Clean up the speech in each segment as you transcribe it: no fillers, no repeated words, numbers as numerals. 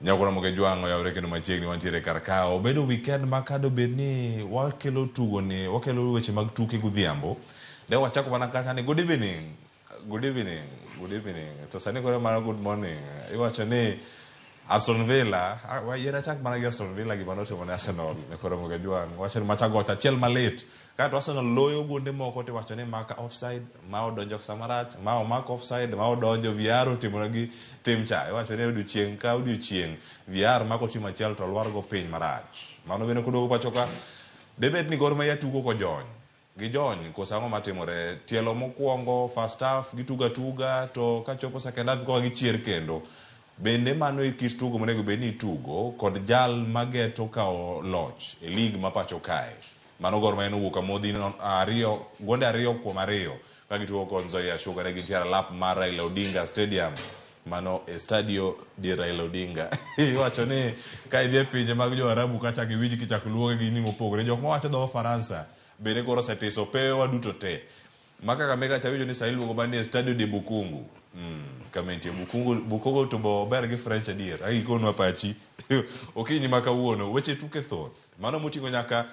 Nyakoro Ramogi Jwang' oyawre kendo machiegni wantiere kar ka. Obedo weekend ma kado bed ni wakelo tugo ni wakelo weche mag tuke godhiambo. Ne wachako mana kacha ni good evening, good evening, good evening. To sani koro mana good morning. Iwacho ni Aston Villa, yier achak mana gi Aston Villa gima notimo ne Arsenal. Nyakoro Ramogi Jwang' wacho ni macha gocha achiel malit. Kato Arsenal loyo gonde moko tiwacho ni maka offside, ma odonjo sama rach, ma omak offside, ma odonjo VAR otimonegi tim cha. Iwacho ni odiochieng' ka odiochieng' VAR mako tim achiel to lwar go piny marach. Mano bende koduogo pacho ka, debed ni Gor Mahia tugo kojony. Gijony koso ang'o matimore? Tielo mokwongo first half gitugo atuga to kachopo second half koka gichier kendo. Bende mano e kit tugo monego bed ni itugo kod jal mageto kawo loch e lig ma pacho kae. Mano Gor Mahia nowuok amodhi ariyo, gonde 2-2 ka gitugo kod Nzoia Sugar. Ne gintiere alap mar Raila Odinga Stadium. Mano e Stadio di Raila Odinga. Iwacho ni ka idhi e pinje mag jo Arabu kacha giwinj kichako luonge gi nying mopogore. Jok mawacho dho Faransa bende koro osetiso pewe duto te. Ma Kakamega cha winjo ni sani iluongo mana ni Estadio de Bukungu. Kama entie Bukungu, Bukungu to bo ober gi French adier. Ai ikonwa pachi. Okinyi ma kawuono weche tuke thoth. Mano moting'o nyaka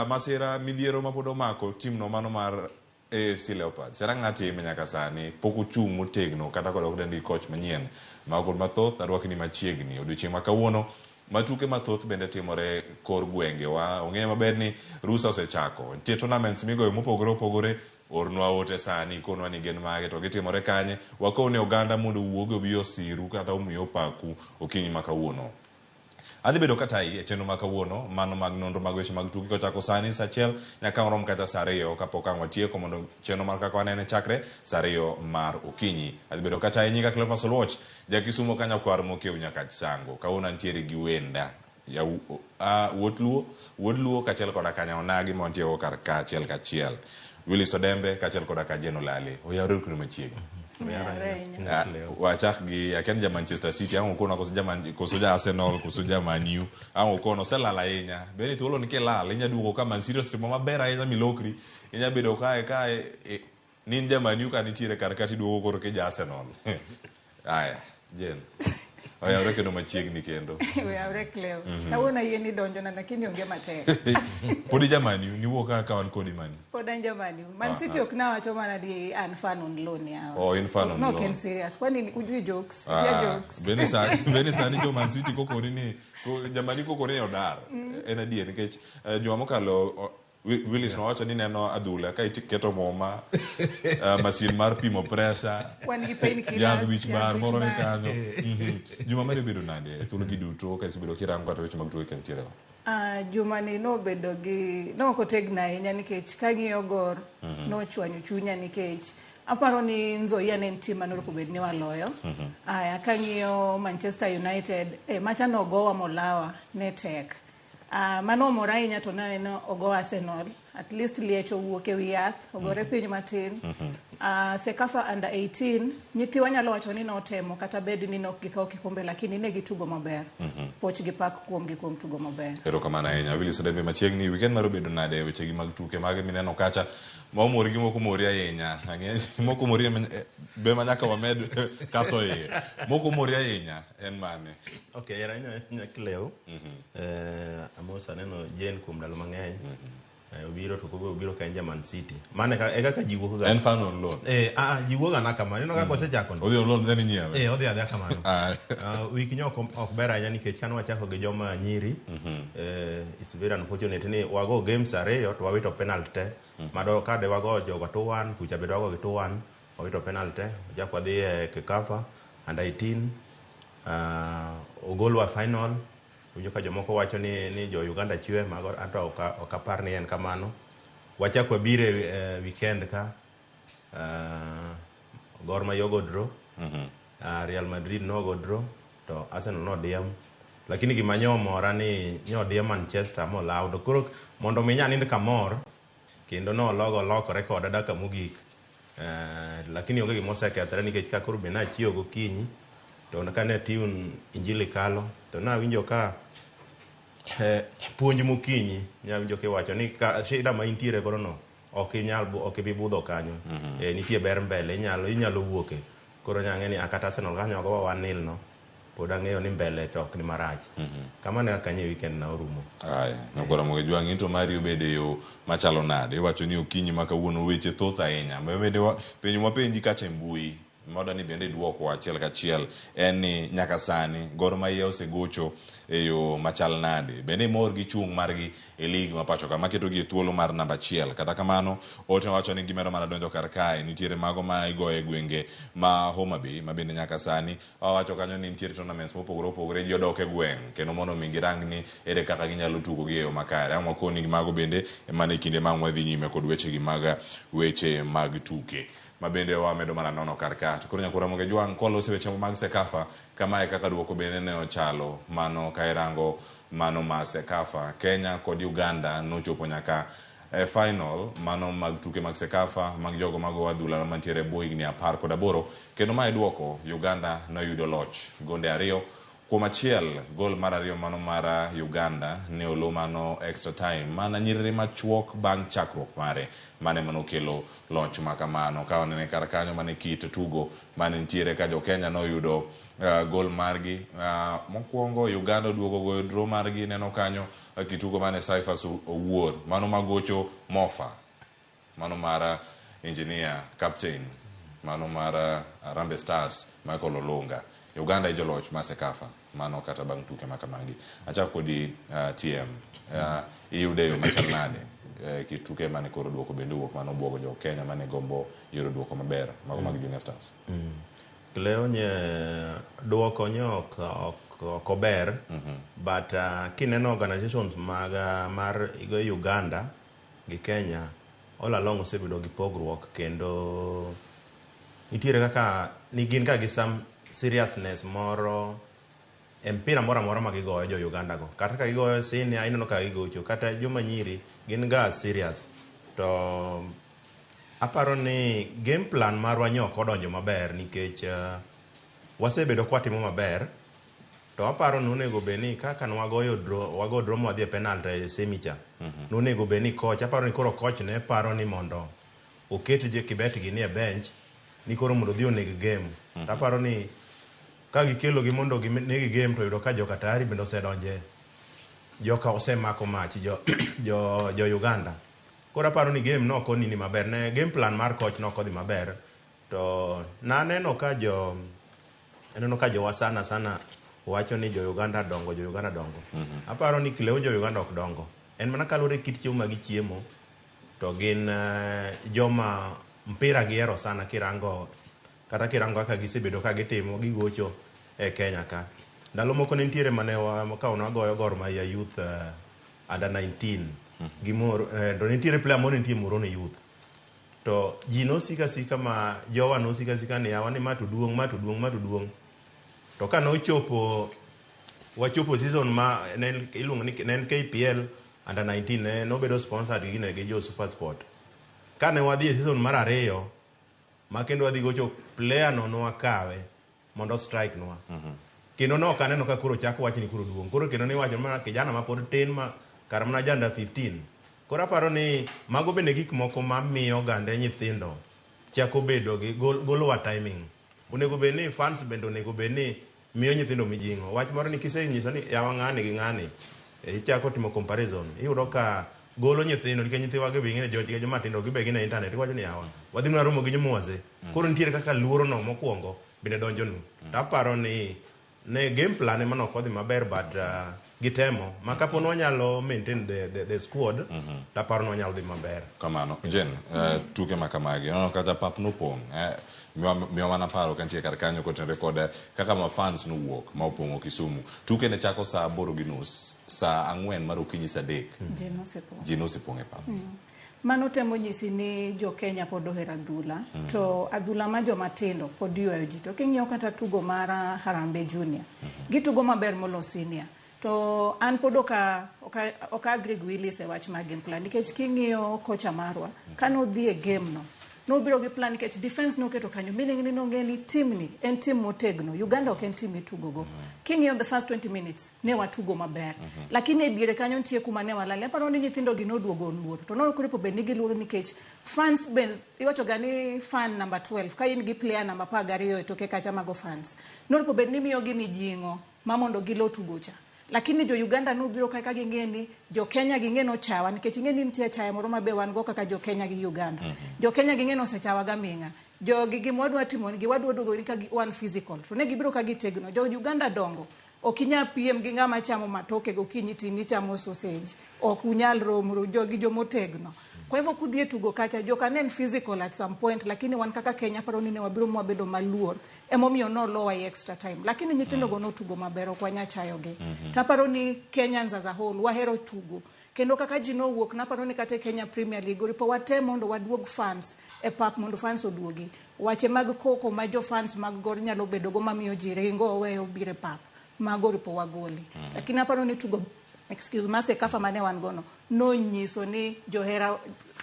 masira midhiero mapod omako team no mano mar AFC Leopards. En ang'o time nyaka sani pok ochung' motegno kata kod ok ndik coach manyien. Mago kod mathoth arwakni machiegni odiochieng' ma kawuono ma tuke mathoth bende timore kor gwenge wa. Ong'eyo maber ni rusa osechako. Nitie tournaments migoyo mopogore opogore. Ornwa ote sani konwa ni gin mage to gitimore kanye. Wakone oganda mondo owuog obi osiru kata omi opaku okinyi ma kawuono. Adhi bedo katayi e chenro ma kawuono mano mag nonro mag weche mag tuke kochako sani saa 1 nyaka orom kata saa 2 kapok ang' watieko mondo chenro mar kaka wanene chakre saa 2 mar okinyi. Adhi bedo katayi nyinga Cleophas Oluoch, ja Kisumo ka nyakwar Mokeu nyaka Chisango. Kawuono antiere gi wenda ya wuod Luo, wuod Luo kaachiel koda ka Nyaonagi ma wantie go kar ka achiel kachiel. Willis Odembe kaachiel koda ka Jane Olale. Oyawre kuno machiegni. Wachak gi akia ni ja Manchester City ang' okono koso ja koso ja Arsenal koso ja Man U ang' okono oselal ahinya. Bende thuolo ni kilal inya duogo ka Man City osetimo maber ahinya milokri. Inya bedo kae kae ni in ja Man U ka nitiere kar ka tiduogo koro ki ja Arsenal. Aya, Jane. Oyawre kendo machiegni kendo. Oyawre Cleo. Kawuono ayie ni donjona lakini onge matek. Pod ija Man U, niwuok ka ka wan kodi Man U. Pod an ja Man U. Man City ok nawacho mana di an fan on loan yawa. Oh, in fan on no, loan. No, serious. Kwani ujui jokes? Ah, jokes. Bende sani, bende sani jo Man City kokoni ni jamani kokoni ni odar. En adier nikech juma mokalo Willis nowacho ni neno adhula ka iketo muma, masin mar pimo pressure, wan gi painkillers, yadh wich bar moro ni kanyo. Juma mari obedo nade e thuolo gi duto ka isebedo kirango kata weche mag tuke ka nitiere go? Juma ni nobedo gi nok otegno ahinya nikech kang'iyo Gor nochwanyo chunya nikech aparo ni Nzoia ne en team mane onego bed ni waloyo. Aya kang'iyo Manchester United, macha nogowa molawa ne tek. Mano omora ahinya to naneno ogo Arsenal. At least liech owuok e wi yath, ogore piny matin. Sekafa under 18, nyithiwa nyalo wacho ni notemo kata bed ni nok gikawo kikombe lakini ne gitugo maber. Poch gi pak kuomgi kuom tugo maber. Erokamano ahinya. Willis Odembe machiegni, weekend mar obedo nade e wechegi mag tuke mage mineno kacha ma omori gi moko omori ahinya. Ang'e moko omori be ma nyaka wamed kaso iye. Moko omori ahinya en mane? Okay, era ahinya Cleo. Amos aneno Jane kuom ndalo mang'eny. Obiro to kobe obiro ka en ja Man City. Mano e kaka ji wuok ga. En fan on loan. Ji wuok ga na kamano. Ineno kaka osechako ni. Odhi on loan then inyiewe. Odhi adhiya kamano. Wik nyo ok ber ahinya nikech kane wachako gi joma nyiri, it's very unfortunate ni wago games 2 to wawito penalty te. Mado kade wago jogo 2-1, kucha bende wago gi 2-1, wawito penalty. Wachako wadhi e Kekafa under 18, ogolwa final. Winjo ka jomoko wacho ni jo Uganda chwe, mago anto ok apar ni en kamano. Wachako wabiro e weekend ka, Gor Mahia ogo draw, Real Madrid nogo draw, to Arsenal nodiem. Lakini gima nyo omora ni nyodiem Manchester molaw. To koro mondo mi nyanind kamor, kendo nologo lokore koda dakika mogik. Lakini onge gima osekethore nikech ka koro be nachiewo gokinyi, to kane tune Injili kalo, to nawinjo ka puonj mokinyi, nawinjo kiwacho ni ka shida ma intiere godo no, ok inyal ok ibi budho kanyo. Nitie ber mbele, inyalo wuoke. Koro nyang'e ni kata Arsenal kanyo ogowa 1-0 no. Pod ang'eyo ni mbele to ok ni marach. Kamano e kaka nye weekend na orumo. Aya, nyakwara Mogejwang' into mari obedo e yo machalo nade? Iwacho ni okinyi ma kawuono weche thoth ahinya. Bende penjo mwapenji kacha e mbui moda ni bende iduokwa achiel kachiel en ni nyaka sani Gor Mahia osegocho e yo machal nade? Bende imor gi chung' margi e lig ma pacho ka maketogi e thuolo mar namba achiel. Kata kamano, ote wacho ni gimedo mana donjo kar kae. Nitiere mago ma igoyo e gwenge ma Homa Bay ma bende nyaka sani wawacho kanyo ni nitiere tournaments mopogore opogore ji odok e gweng' kendo mondo mi girang ni ere kaka ginyalo tugo gi e yo makare. Ang' wakoni mago bende mana e kinde ma ang' wadhi nyime kod wechegi mag weche mag tuke ma bende wamedo mana nono kar ka. To koro nyakwara Mogejwang' kwaloso weche mag CECAFA kamae kaka duoko bende ne ochalo mano ka irango mano ma CECAFA. Kenya kod Uganda nochopo nyaka e final mano mag tuke mag CECAFA mag jogo mago adhula mantiere e bwo higni 18 kendo mae duoko Uganda noyudo loch gonde 2-1. Gol mar ariyo mano mar Uganda ne olo mano extra time mana nyiriri machuok bang' chakruok mare mane manokelo loch makamano. Ka wanene kar kanyo mane kit tugo mane nitiere ka jo Kenya noyudo gol margi mokwongo. Uganda oduogo goyo draw margi neno kanyo kitugo mane Cyphers Owuor mano magocho Mofa mano mar engineer captain mano mar Harambee Stars Michael Olunga. Uganda e joloch ma CECAFA mano kata bang' tuke makamagi. Achako kodi TM iyude yo machal nade kit tuke mane koro duoko bende owuok mano obuogo jo Kenya mane gombo yudo duoko maber mago mag Junior Stars. Leo nye duoko nye ok ober, but kineno organizations mag mar Uganda gi Kenya all along osebedo gi pogruok kendo nitiere kaka ni gin ka gi some seriousness moro e mpira moro amora ma gigoyo jo Uganda go. Kata ka gigoyo senior ineno ka gigocho, kata joma nyiri gin ga serious. To aparo ni game plan marwa nyo ok odonjo maber nikech wasebedo kwatimo maber to aparo ni onego bed ni kaka nwagoyo draw, wago draw mwadhi e penalty e semi cha. Nonego bed ni coach, aparo ni koro coach ne paro ni mondo oket je Kibet gi ni e bench ni koro mondo odhi oneg game. To aparo ni ka gikelo gi mondo gineg game to yudo ka joka tayari bende osedonje. Joka osemako mach jo Uganda. Koro aparo ni game no ok onini maber. Ne game plan mar coach no ok odhi maber. To naneno ka jo aneno ka jowa sana sana wacho ni jo Uganda dongo, jo Uganda dongo. Aparo ni kileo jo Uganda ok dongo. En mana kaluwore gi kit chiemo ma gichiemo to gin joma mpira gihero sana kirango kata kirango kaka gisebedo ka gitimo gigocho e Kenya ka. Ndalo moko ne nitiere mane ka wagoyo Gor Mahia Youth under 19 gi Mor, to nitiere player moro nitie Muhoroni Youth. To ji nosika sika ma jowa nosika sika ni yawa ni ma to duong', ma to duong', ma to duong'. To ka nochopo wachopo season ma ne iluongo ni ne en KPL under 19 ne nobedo sponsored gi gine gi jo SuperSport. Kane wadhi e season mar ariyo ma kendo wadhi gocho player no nwakawe mondo strike nwa. Kendo ne ok aneno ka koro chak wach ni koro duong'. Koro kendo niwacho mana kijana ma pod tin ma kar mana ja under 15. Koro aparo ni mago bende gik moko mamiyo gande nyithindo chako bedo gi golowa timing. Onego bed ni fans bende onego bed ni miyo nyithindo mijing'o. Wach moro ni kisenyiso ni yawa ng'ani gi ng'ani, ichako timo comparison. Iyudo ka golo nyithindo nikech nyithiwa gi be ing'e ni joma tindo gibe gin e internet iwacho ni yawa wadhi mana romo gi joma wazee. Koro nitiere kaka luoro no mokwongo bende donjonu. To aparo ni ne game plan ema nok odhi maber but gitemo ma kapo ni wanyalo maintain the squad to aparo ni wanyalo dhi maber. Kamano. Jen, tuke ma kamagi, aneno kata pap nopong'. Miwa mana paro kantie kar kanyo kotenore kod kaka ma fans nowuok ma opong'o Kisumu. Tuke ne chako saa 8:30, saa 4 mar okinyi saa 3. Ji nosepong'. Ji nosepong' e pap. Mano temo nyisi ni jo Kenya pod ohero adhula, to adhula ma joma tindo pod ywayo ji. To king'iyo kata tugo mar Harambee Junior, gitugo maber molo senior. To an pod ok agree gi Willis e wach mar game plan, nikech king'iyo kocha marwa, kane odhi e game no, Nobiro gi plan nikech defense noketo kanyo, meaning ni nong'e ni team ni en team motegno. Uganda ok en team mitugo go. King'iyo the first 20 minutes, ne watugo maber. Lakini e diere kanyo nitie kuma ne walale. Aparo ni nyithindo gi noduogo luoro. To nokoripo bed ni giluoro nikech fans be iwacho ga ni fan number 12 ka in gi player number 12 e toke kacha mago fans. Noripo bed ni miyogi mijing'o ma mondo gilo tugo cha. Lakini jo Uganda nobiro kae ka ging'e ni jo Kenya ging'e nochawa nikech ing'e ni nitie achaya moro ma be wan go kaka jo Kenya gi Uganda. Jo Kenya ging'e nosechawa gaming'a. Jogi gima wadwa timo nigi wadwa duogo ni ka wan physical. To ne gibiro ka gitegno. Jo Uganda dongo. Ok inyal piem gi ng'ama chamo matoke gokinyi tin ichamo sausage. Ok unyal romru jogi jomotegno. Kwa hivyo kudhi e tugo kacha joka ne en physical at some point lakini wan kaka Kenya paro ni ne wabiro mwabedo maluor emomiyo nolowa e extra time lakini nyithindo go notugo maber ok wanya chayogi. Taparo ni Kenyans as a whole wahero tugo kendo kaka ji nowuok naparo ni kata e Kenya Premier League oripo watem mondo waduog fans e pap mondo fans oduogi. Wache mag koko ma jo fans mag Gor nyalo bedo go mamiyo ji ringo oweyo biro e pap mago oripo wagoli. Lakini aparo ni tugo excuse ma CECAFA mane wan gono nonyiso ni johera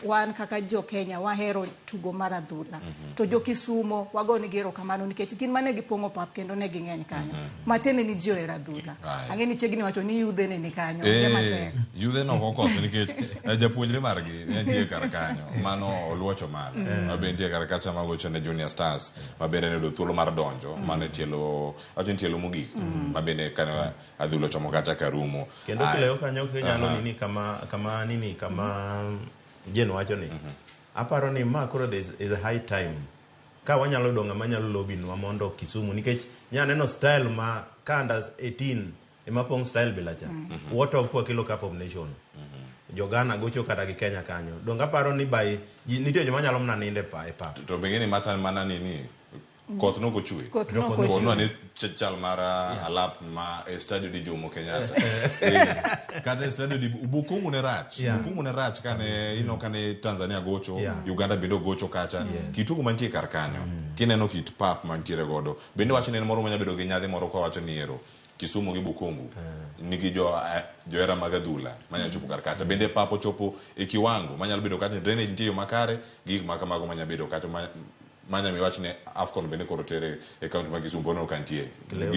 wan kaka jo Kenya wahero tugo mar adhula. To jo Kisumo wagonegi erokamano nikech gin mane gipong'o pap kendo ne ging'eny kanyo. Matiende ni ji ohero adhula. Ang'e ni chiegni wacho ni yudhe ne ni kanyo. Onge matek. Yudhe no ok okoso nikech japuonjre margi ne nitie kar kanyo mano oluocho malo ma be nitie kar kacha magocho ne Junior Stars ma bende ne oyudo thuolo mar donjo mano e tielo awacho ni tielo mogik ma bende kane adhula ochomo kacha karumo. Kendo kilewo kanyo kinyalo nini kama kama nini kama Jane wacho ni aparo ni ma koro this is a high time ka wanyalo yudo ng'ama nyalo lobby nwa mondo Kisumu nikech nya neno style ma ka under 18 ema pong' style bila cha. What of kwakelo Cup of Nation? Jo Ghana gocho kata gi Kenya kanyo. Donge aparo ni by ji nitie joma nyalo mana nindo e pap. To bende ni machal mana nini koth nok ochwe. Koth nok Koth ochwe. no ne chal mar alap ma e stadio di Jomo Kenyatta. Kata e stadio di Bukungu ne rach. Bukungu ne rach kane ino kane Tanzania gocho, Uganda bende gocho kacha. Kitugo mantie kar kanyo. Kineno kit pap mantiere godo. Bende wacho ni en moro manya bedo gi nyadhi moro kwa wacho ni ero Kisumu gi Bukungu nigi jo johera mag adhula manyalo chopo kar kacha. Bende pap ochopo e kiwango manyalo bedo kacha drainage nitie yo makare gi gik ma kamago manyalo bedo kacha manya mi wach ni AFCON bende koro tere e kaunti ma Kisumu pod ka nitie.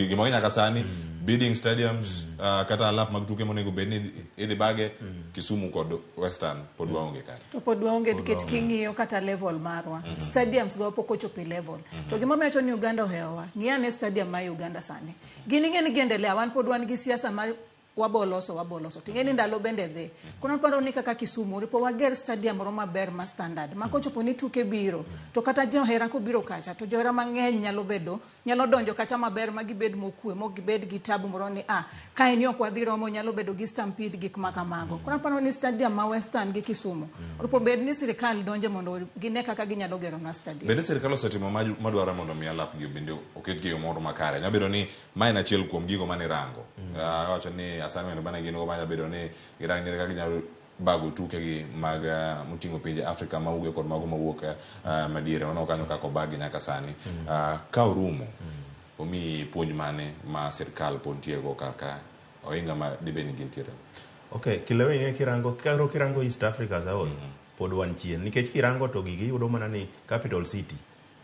Gima nyaka sani bidding stadiums kata alap mag tuke monego bed ni idhi bage Kisumu kod Western pod waonge kanyo. To pod waonge nikech king'iyo kata level marwa. Stadiums go pok ochopo e level. To gimomiyo awacho ni Uganda ohewowa, ng'i ane stadium ma Uganda sani. Gin ing'e ni giendelea, wan pod wan gi siasa ma waboloso waboloso. Ting'e ni ndalo bende dhi. Koro aparo ni kaka Kisumu, oripo wager stadium moro maber ma standard. Ma kochopo ni tuke biro, to kata johera kobiro kacha, to johera mang'eny nyalo bedo, nyalo donjo kacha maber ma gibed mokwe, mok gibed gi tabu moro ni kae ni ok wadhi romo, nyalo bedo gi stampede gik ma kamago. Koro aparo ni stadium ma Western gi Kisumu, oripo bed ni sirikal donje mondo gine kaka ginyalo gero na stadium. Bende sirikal osetimo madwaro mondo mi alap gi bende oketgi e yo moro makare. Nyalo bedo ni ma en achiel kuom gigo mane irango. Awacho ni assignment mane gin go manya bedo ni girang ni kaka ginyalo bago tuke gi mag moting'o pinje Afrika ma ugwe kod mago mawuok madiere. Waneno kanyo kaka obagi nyaka sani. Ka orumo, omiyi puonj mane ma sirikal pod nitie go kar ka ohinga ma dibed ni gintiere? Okay, kilewe ing'e kirango, karo kirango East Africa as a whole, pod wan chien. Nikech kirango to gigi iyudo mana ni capital city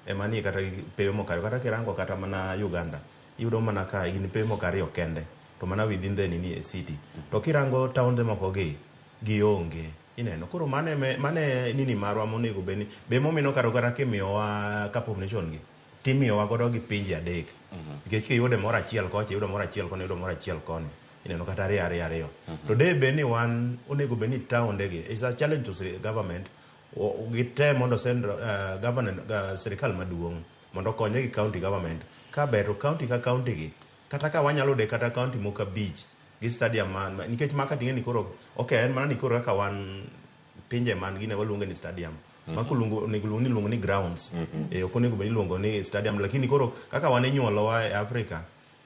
ema nie kata pewe moko ariyo. Kata kirango kata mana Uganda, iyudo mana ka gin pewe moko ariyo kende, to mana within the nini city. To kirango taonde moko gi, gionge. Ineno, koro mane mane nini marwa monego bed ni, be momino karo kata kimiyowa Cup of Nation gi, timiyowa godo gi pinje adek. Nikech kiyude moro achiel kocha, iyudo moro achiel koni, iyudo moro achiel koni. Ineno kata ariyo ariyo ariyo. To de bed ni wan onego bed ni taonde gi, is a challenge to government, gitem mondo send government, sirikal maduong' mondo okonyre gi county government. Ka ber to county ka county gi, kata ka wanyalo yude kata county moko abich gi stadium ma, nikech maka ting'e ni koro, okay, en mana ni koro kaka wan pinje man gine waluonge ni stadium. Mako luongo onego luong ni luongo ni grounds. Ok onego bed ni iluongo ni stadium, lakini koro kaka wan inyuolowa e Africa,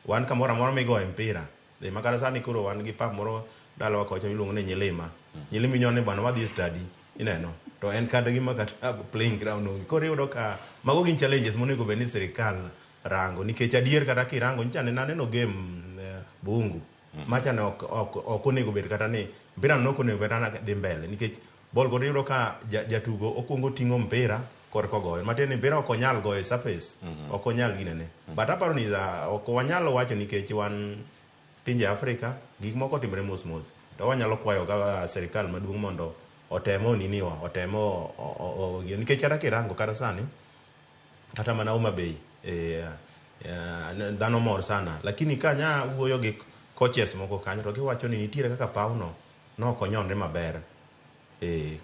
wan kamoro amora migoye mpira. Ma kata sani koro wan gi pap moro dalawa kocha miluongo ni Nyilima. Nyilima inyono ni bwana wadhi e stadi, ineno. To en kata gima kata playing ground onge. Koro iyudo ka mago gin challenges monego bed ni sirikal rango. Nikech adier kata kirango, nyocha ne naneno game Bungu. Macha ne ok onego bed kata ni mpira no ok onego bed kata dhi mbele. Nikech ball koro iyudo ka jatugo okuongo ting'o mpira, korka ogoyo. Matiende ni mpira ok onyal goyo e surface, ok onyal ginene. But aparo ni ok wanyal wacho nikech wan pinje Afrika, gik moko timre mos mos. To wanyalo kwayo ga sirikal maduong' mondo otem oniniwa, otem nikech kata kirango kata sani, kata mana Homa Bay, dhano mor sana. Lakini ka nya wuoyo gi coaches moko kanyo to giwacho ni nitiere kaka pawno nok onyonre maber.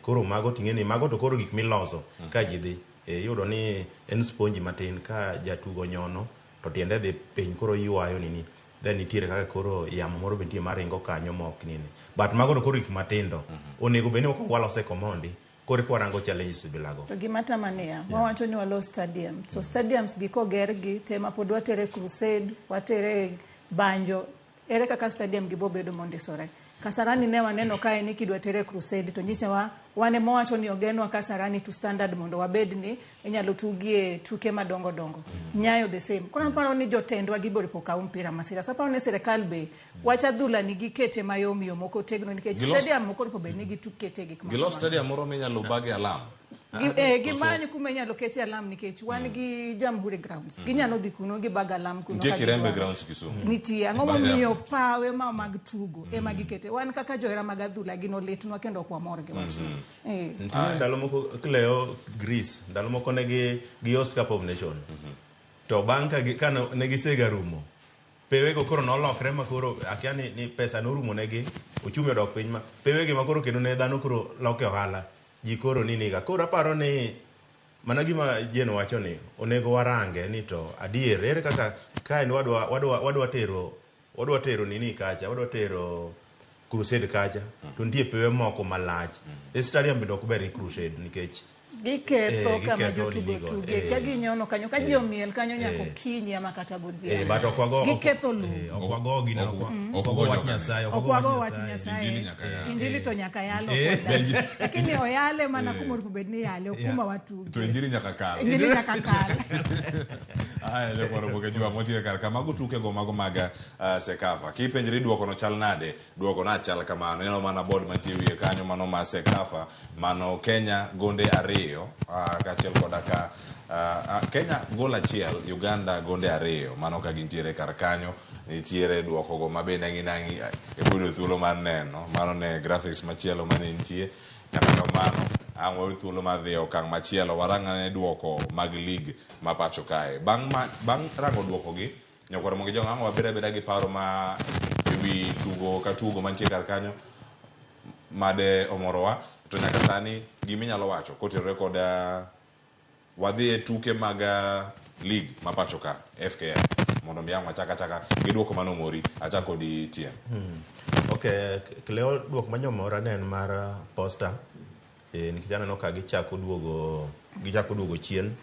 Koro mago ting'e ni mago to koro gik miloso ka ji dhi. Iyudo ni en sponge matin ka jatugo nyono to tiende dhi piny koro ywayo nini. Then nitiere kaka koro yamo moro be nitie maringo kanyo mok nini. But mago to koro gik matindo. Onego bed ni wakwongo walose komondi koro eka warango challenges bilago. To gima tama niya, wawacho ni walos stadium. So stadiums gi koger gi te ma pod watere crusade, watere banjo, ere kaka stadium gi bobedo mondisore? Kasarani ne waneno kae ni kidwa tere crusade to nyicha wa wan ema wacho ni ogenwa Kasarani to standard mondo wabed ni inyalo tugie tuke madongo dongo. Nyayo the same. Koro aparo ni jotendwa gibiro po kaw mpira masira. So aparo ni sirikal be wach adhula ni gikete mayom yom ok otegno nikech stadium moko onego bed ni gitukete gik ma Gilos kamago. stadium moro minyalo bage alam. Gimany kuma inyalo ketie alam nikech wan gi Jamhuri grounds. Ginyalo dhi kuno gibag alam kuno Nitie ka Kirembe gidwaro. grounds Kisumu. Nitie. Ang'o Bang' momiyo pawe ma mag tugo ema gikete? Wan kaka johera mag adhula gino litnwa kendo ok wamor gi wachno. Nitie ndalo moko Cleo Greece, ndalo moko ne gi host Cup of Nation. To bang' ka ne gisega rumo, pewego koro nolokre ma koro akia ni pesa norumo negi, ochumi odok piny ma pewegi ma koro kendo ne dhano koro loke ohala. Ji koro niniga. Koro aparo ni mana gima Jane wacho ni onego warange ni to adier ere kaka ka en wadwa tero nini kacha, wadwa tero crusade kacha, to nitie pewe moko malach. E stadium bende ok ber gi crusade nikech Giketho kama giketho jotugo ninigo. tuge. Ka ginyono kanyo, ka ji omiel kanyo nyaka okinyi ama kata godhiambo. But ok wago, Giketho lum. Ok wago gino, Ok ok wago wago wach joka Nyasaye, Ok wago wach Nyasaye. Injili nyaka yal. Injili to nyaka yal, ok wadagi. Lakini oyale mana kuma onego bed ni yale, ok kuma watuge. To injili nyaka kal. Injili nyaka kal. Aya, jokwaro moke jwa motiyo kar ka mago tuke go mago mag Sekafa. Kipenjri duoko no chal nade? Duoko na chal kamano. Ineno mana board mantie wiye kanyo mano ma Sekafa, mano Kenya gonde 2, kaachiel koda ka Kenya gol 1, Uganda gonde 2. Mano ka gintiere kar kanyo, nitiere duoko go ma bende ang'i nang'i ibiro thuolo mar neno. Mano ne graphics machielo mane nitie. Kata kamano, ang' wayud thuolo mar dhi e okang' machielo, warang ane duoko mag league ma pacho kae. Bang' rango duoko gi, nyakwar Mogi Jong, ang' wabed abeda gi paro ma ewi tugo ka tugo mantie kar kanyo made omorowa. To nyaka sani giminyalo wacho kotenore kod wadhi e tuke mag league ma pacho ka FKF mondo mi ang' wachak achaka gi duoko mane omori achak kodi TM. Okay, Cleo duoko manyomora ne en mar Posta. Nikech aneno ka gichako duogo chien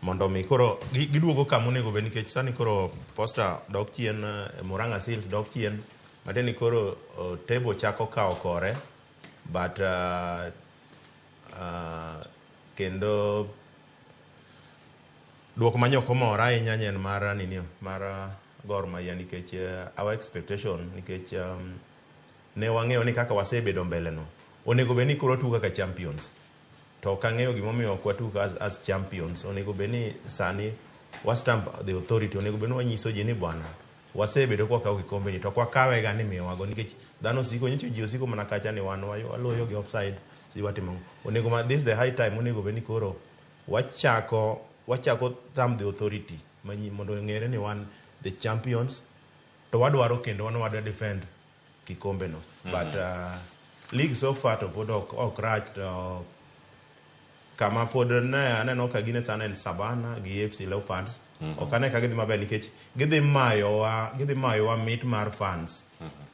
mondo mi koro giduogo kama onego bed nikech sani koro Posta dok chien, Murang'a Seals dok chien, matiende ni koro table chako kawo kore, but kendo duoko manyok omora ahinya en mar nini mar Gor Mahia nikech our expectation nikech ne wang'eyo ni kaka wasebedo mbele no onego bed ni koro watugo kaka champions. To ok ang'eyo gimomiyo ok watug as champions. Onego bed ni sani wa stamp the authority. Onego bed ni wanyiso ji ni bwana wasebedo kwa wakawo kikombe ni to ok wakawe ga ni miyowago nikech dhano osiko nyocha ji osiko mana kacha ni wan waloyo gi offside si watimo. Onego ma this is the high time onego bed ni koro wachako thumb the authority manyi mondo ong'ere ni wan the champions to wadwaro kendo wan wadwa defend kikombe no. But league so far to pod ok rach to kama pod ne aneno ka gine sana en Savannah gi AFC Leopards. Ok ane ka gidhi maber nikech gidhi mayowa mit mar fans.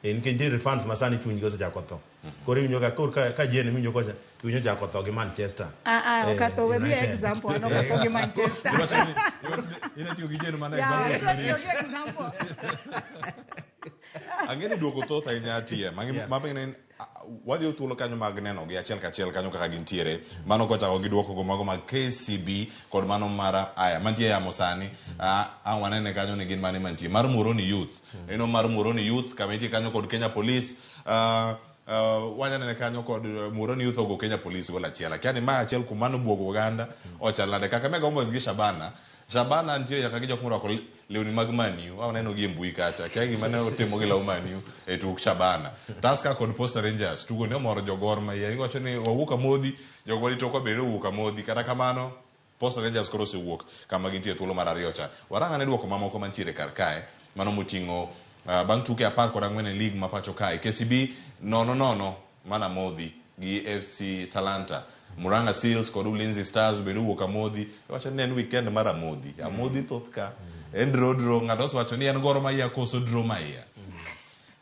Nikech nitiere fans ma sani chunygi osechako tho. Koro iwinjo ka koro ka Jane iwinjo kocha iwinjo chako tho gi Manchester. Ok atho, we miya example, an ok atho gi Manchester. Inatiyo gi Jane mana Yeah, example. inatiyo gi example. Ang'e ni duoko thoth ahinya TM. Ang'e ma bende wadhi thuolo kanyo mag neno gi achiel kachiel kanyo kaka gintiere. Mano kochako gi duoko go mago mag KCB kod mano mar aya mantie yamo sani. Ang' wanene kanyo ni gin mane mantie. Mar Muhoroni Youth. Eno mar Muhoroni Youth kama nitie kanyo kod Kenya Police. Wanyanene kanyo kod Muhoroni Youth ogo Kenya Police gol achiel. Akia ni ma achiel kuom mano buogo oganda ochal nade. Kakamega Homeboyz gi Shabana. Shabana nitiere nyaka gi jok morwako lewni mag Man U. Waneno gi e mbui kacha. Akia gima ne otimo gi law Man U e tuk Shabana. Tusker kod Posta Rangers tugo ne omoro jo Gor Mahia. Giwacho ni wawuok amodhi, jok mani tokwa bende owuok amodhi. Kata kamano Posta Rangers koro osewuok kama gintie thuolo mar ariyo cha. Warang ane duoko mamoko mantiere kar kae, mano moting'o bang' tuke 14 e lig ma pacho kae. KCB 0-0 mana modhi gi FC Talanta. Murang'a Seals kod Ulinzi Stars bende owuok amodhi. Iwacho ni en weekend mar amodhi. Amodhi thoth ka. En draw draw. Ng'ato osewacho ni en Gor Mahia koso draw Mahia.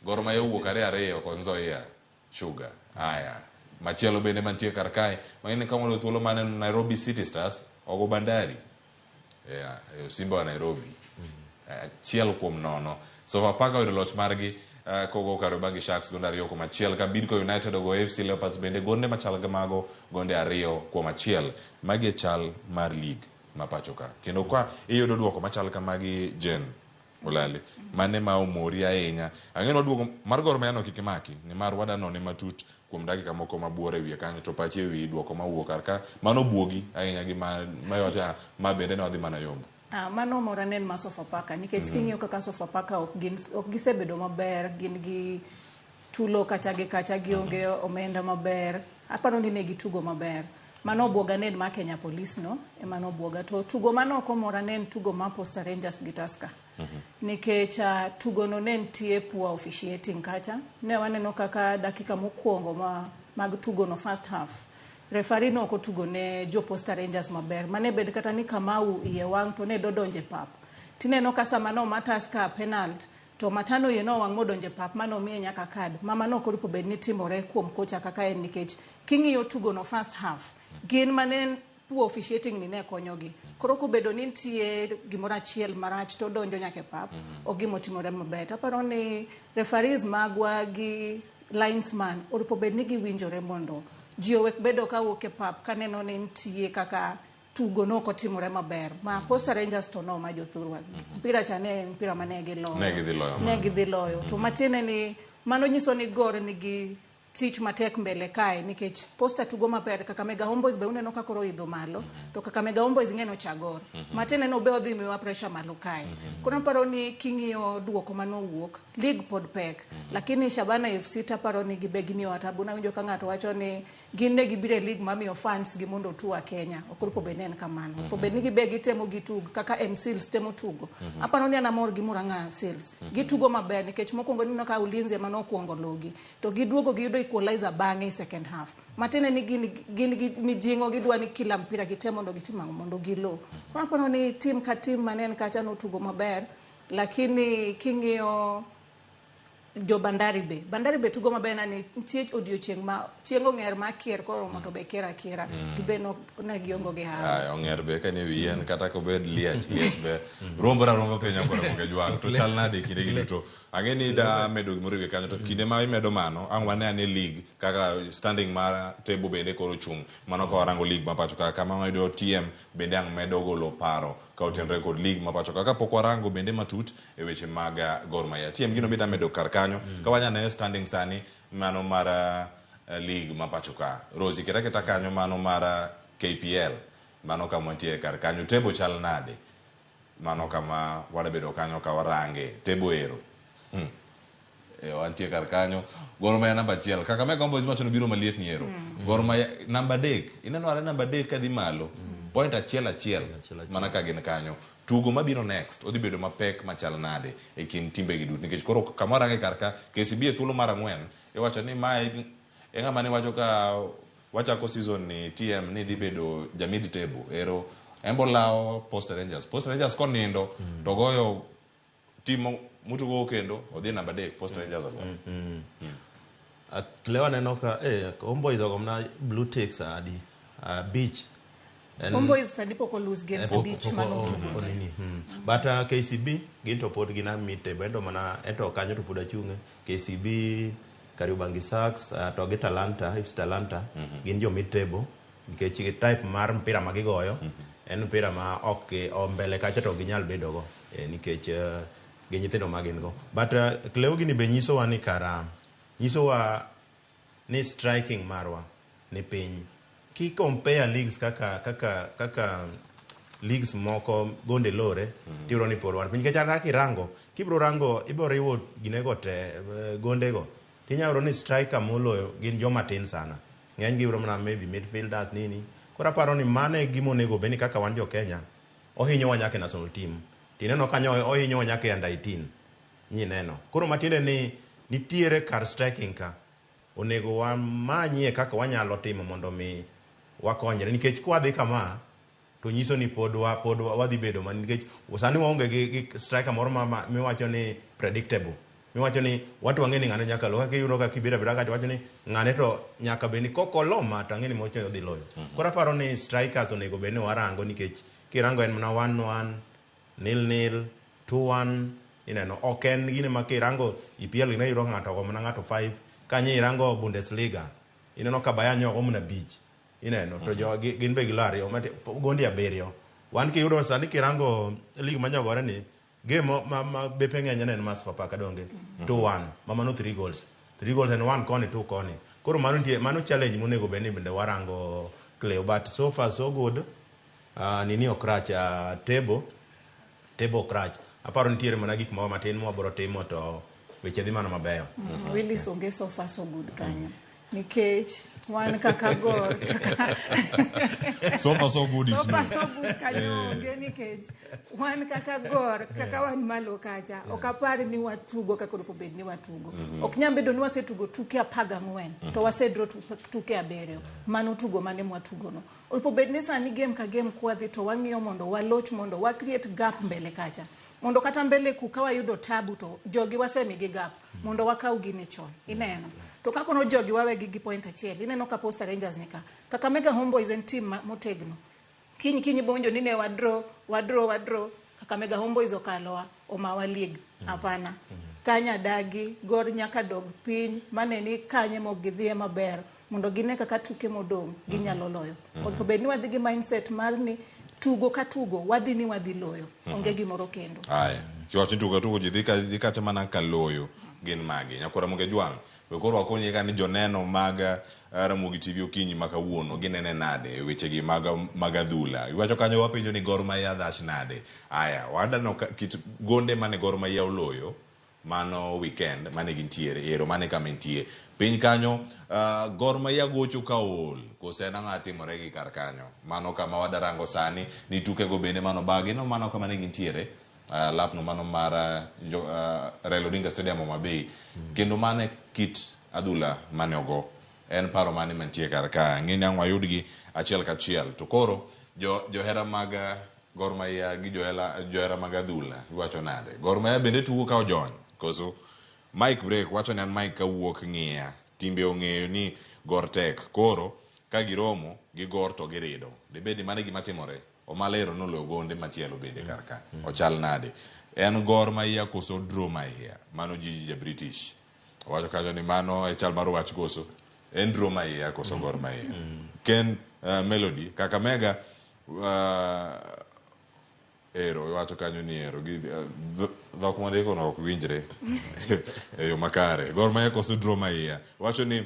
Gor Mahia owuok 2-2 kod Nzoia Sugar. Aya. Machielo bende mantie kar kae, mang'eni ka wayudo thuolo mar neno Nairobi City Stars ogo Bandari. Yeah, e Simba wa Nairobi. 1-0. Sofapaka oyudo loch margi kogo Kariobangi Sharks gonde 2-1. Ka Bidco United ogo AFC Leopards bende gonde machal gi mago gonde 2-1. Magi e chal mar league ma pacho ka. Kendo ka iyudo duoko machal kamagi Jen Olale, mane ma omori ahinya. Ang'e ni waduogo mar Gor Mahia no kik imaki, nimar wada none matut kuom dakika moko mabuora e wiye kanyo to pachi e wi duoko mawuok kar ka mano obuogi ahinya gi ma ma iwacho ah, ma bende ne wadhi mana yombo. Ah, mano omora ne en mar Sofapaka nikech king'iyo kaka Sofapaka ok gin ok gisebedo maber, gin gi tulo kacha gi kacha gionge omenda maber. Aparo ni ne gitugo maber. Mano obuoga ne en mar Kenya Police no ema nobuoga. To tugo mane ok omora ne en tugo mar Posta Rangers gi Tusker. Nikech tugo no ne nitie poor officiating kacha. Ne waneno kaka dakika mokwongo ma, mag tugo no first half. Referee no ok otugo ne jo Posta Rangers maber. Mane bed kata ni Kamau iye wang' to ne dodonje e pap. Tineno ka sama noma Tusker penalty to Matano iye nowang' modonje pap mane omiye nyaka card. Ma mano ok oripo bed ni timore kuom kocha kaka en nikech king'iyo tugo no first half gin mane poor officiating ni ne konyogi. Koro kobedo ni nitie gimoro achiel marach to donjo nyaka e pap, ok gima otimore maber. To aparo ni referees magwa gi linesman oripo bed ni giwinjore mondo ji owek bedo ka wuok e pap kaneno ni nitie kaka tugo no ok otimore maber. Ma Posta Rangers to noma jothurwa. Mpira cha ne en mpira mane giloyo. Ne gidhi loyo. Ne gidhi loyo. To matiende ni mano nyiso ni Gor nigi tich matek mbele kae nikech Posta tugo maber. Kakamega Homeboyz be uneno ka koro idho malo to Kakamega Homeboyz ing'e ni ocha Gor. Matiende ni obe odhi miwa pressure malo kae. Koro aparo ni king'iyo duoko manowuok league pod pek. Lakini Shabana FC taparo ni gibe gimiyowa tabu. Nawinjo ka ng'ato wacho ni gin ne gibiro e league mamiyo fans gi mondo otua Kenya. Ok oripo bed ni en kamano. Oripo bed ni gibe gitemo gitug kaka M Seals temo tugo. Aparo ni an amor gi Murang'a Seals. Gitugo maber nikech mokwongo ineno ka Ulinzi ema nokwongo logi. To giduogo giyudo equalizer bang'e e second half. Matiende ni gin gin gi mijing'o gidwa ni kila mpira gitem mondo gitim ang'o mondo gilo. Koro aparo ni team ka team mane en kacha notugo maber. Lakini king'iyo jo Bandari be. Bandari be tugo maber nani nitie odiochieng' ma chieng' ong'er ma kier koro mondo be kier akiera. Gibe no ne giongo gi hawi. Aya, ong'er be ka ni wi yien kata kobed liech liech be rombora romba piny akora mondo jwang' to chal nade e kinde gi duto ang'e ni ida medo gimoro e wiye kanyo to kinde ma imedo mano ang' wane ane league kaka standing mar table bende koro chung' mano ka warango league ma pacho ka kama wayudo TM bende ang' medo golo paro ka otenore kod league ma pacho ka kapok warango bende matut e weche mag Gor Mahia. TM gino bende amedo kar kanyo ka wanya nene standing sani mano mar league ma pacho ka. Rosie keta keta kanyo mano mar KPL mano kama wantie kar kanyo. Table chal nade? Mano kama wadabedo kanyo ka warange. Table ero. Wantie kar kanyo. Gor Mahia namba 1. Kakamega Homeboyz macho biro maliet ni ero. Gor Mahia namba 3. Ineno are namba 3 kadhi malo. Point 1-1 mana ka gin kanyo. Tugo mabiro next odhi bedo mapek machal nade e kind timbe gi duto nikech koro kama warange kar ka KCB e thuolo mar 4 iwacho ni mae e ng'ama ne wacho ka wachako season ni TM ni dhi bedo ja mid table ero embo lawo Posta Rangers. Posta Rangers konindo to goyo team mutugo kendo odhi namba 3 Posta Rangers oloyo. Leo aneno ka Homeboyz ogo mana blue ticks adi abich. Homeboyz sani pok olose games abich manotugo te. But KCB gin to pod gin a mid table ento mana ento kanyo to pod achung'e KCB Kariobangi Sharks to gi Talanta FC Talanta gin jo mid table nikech type mar mpira ma gigoyo en mpira ma ok mbele kacha to ginyal bedo go nikech gi nyithindo ma gin go. But Cleo gini be nyisowa ni kara nyisowa ni striking marwa ni piny. Ki compare leagues kaka kaka kaka leagues moko gonde lore tiyudo ni pod wan piny nikech kata kirango kibro rango ibro riwo ginego te gondego tinya yudo ni striker moloyo gin joma tin sana ng'eny gi yudo mana maybe midfielders nini koro aparo ni mano e gima onego bed ni kaka wan jo Kenya ohinyowa nyaka e national team tineno kanyo ohinyowa nyaka e under 18 nyineno koro matiende ni nitiere kar striking ka onego wamanyie kaka wanyalo timo mondo mi wakonyre nikech kwadhi kama to nyiso ni pod wa pod wadhi bedo man nikech sani waonge gi, gi striker moro ma, ma miwacho ni predictable miwacho ni watu wang'e ni ng'ane nyaka lo kaka iyudo ka kibiro abira kacha wacho ni ng'ane to nyaka bed ni kokolo ma to ang'e ni mocho odhi loyo koro aparo ni strikers onego bed ni warango nikech kirango en mana 1-1 0-0 2-1 ineno ok en gine ma kirango EPL gine iyudo ka ng'ato ogo mana ng'ato 5 kanyo irango Bundesliga ineno ka Bayern ogo mana 5 ineno to jo gin be gilo ariyo gondi abiriyo wan kiyudo sani kirango league manyogore ni game ma, ma bepe ng'eny en ma Sofapaka donge 2-1 ma mano 3 goals 3 goals en 1 koni 2 koni koro mano nitie mano challenge monego bed ni bende warango Cleo but so far so good nini ok rach table table ok rach aparo nitiere mana gik moko matin mwabiro timo to weche dhi mana mabeyo Willis onge so far so good kanyo nikech wan kaka Gor kaka So far so good is so far new. so good kanyo onge nikech wan kaka Gor kaka wan malo kacha ok apar ni watugo kaka onego bed ni watugo ok nyal bedo ni wasetugo tuke 14 to wasedraw tuke 7 mano tugo mane mwatugo no onego bed ni sani game ka game kwadhi to wang'iyo mondo waloch mondo wa create gap mbele kacha mondo kata mbele ku ka wayudo tabu to jogi wasemigi gap mondo wakaw gini chon ineno to ka kono jogi wawegi gi point achiel ineno ka Posta Rangers ni ka Kakamega Homeboys en team motegno kiny kiny bonjo ni ne wadraw wadraw wadraw Kakamega Homeboys okalowa omawa league hapana kanya dagi Gor nyaka dog piny mane ni kanye mok gidhiye maber mondo gine kaka tuke modong' ginyalo loyo onego bed ni wadhi gi mindset mar ni tugo ka tugo wadhi ni wadhi loyo onge gimoro kendo Aya, kiwacho ni tugo tugo ji dhi ka dhi kacha mana ka loyo gin magi. Nyakwara Muge Jwang', we koro wakonyi ka ni joneno mag Ramogi TV okinyi ma kawuono ginene nade e wechegi mag mag adhula. Iwacho kanyo wapenjo ni Gor Mahia dhach nade. Aya, wadaneno kit gonde mane Gor Mahia oloyo mano weekend mane gintiere ero mane kama entie piny kanyo Gor Mahia gocho ka ool kose en ang'o timore gi kar kanyo mano kama wadarango sani ni tukego bende mano bagi no mano kama ne gintiere lapno mano mar Raila Odinga Stadium Homa Bay kendo mano e kit adhula mane ogo en paro mane mantie kar ka ng'e ni ang' wayudgi achiel kachiel to koro jo johera mag Gor Mahia gi johera mag adhula iwacho nade Gor Mahia bende tugo ka ojony koso Mike Break wacho ni an Mike kawuok ng'iya timbe ong'eyo ni Gor tek koro ka giromo gi Gor to girido dibed ni mano e gima timore Omalero noloyo gonde machielo bende kar ka ochal nade en Gor Mahia koso draw Mahia mano Gigi ja British owacho kanyo ni mano e chal mar wach koso en draw Mahia koso Gor Mahia Ken Melody Kakamega ero iwacho kanyo ni ero gi dhok mondiko no ok winjre e yo makare Gor Mahia koso draw Mahia wacho ni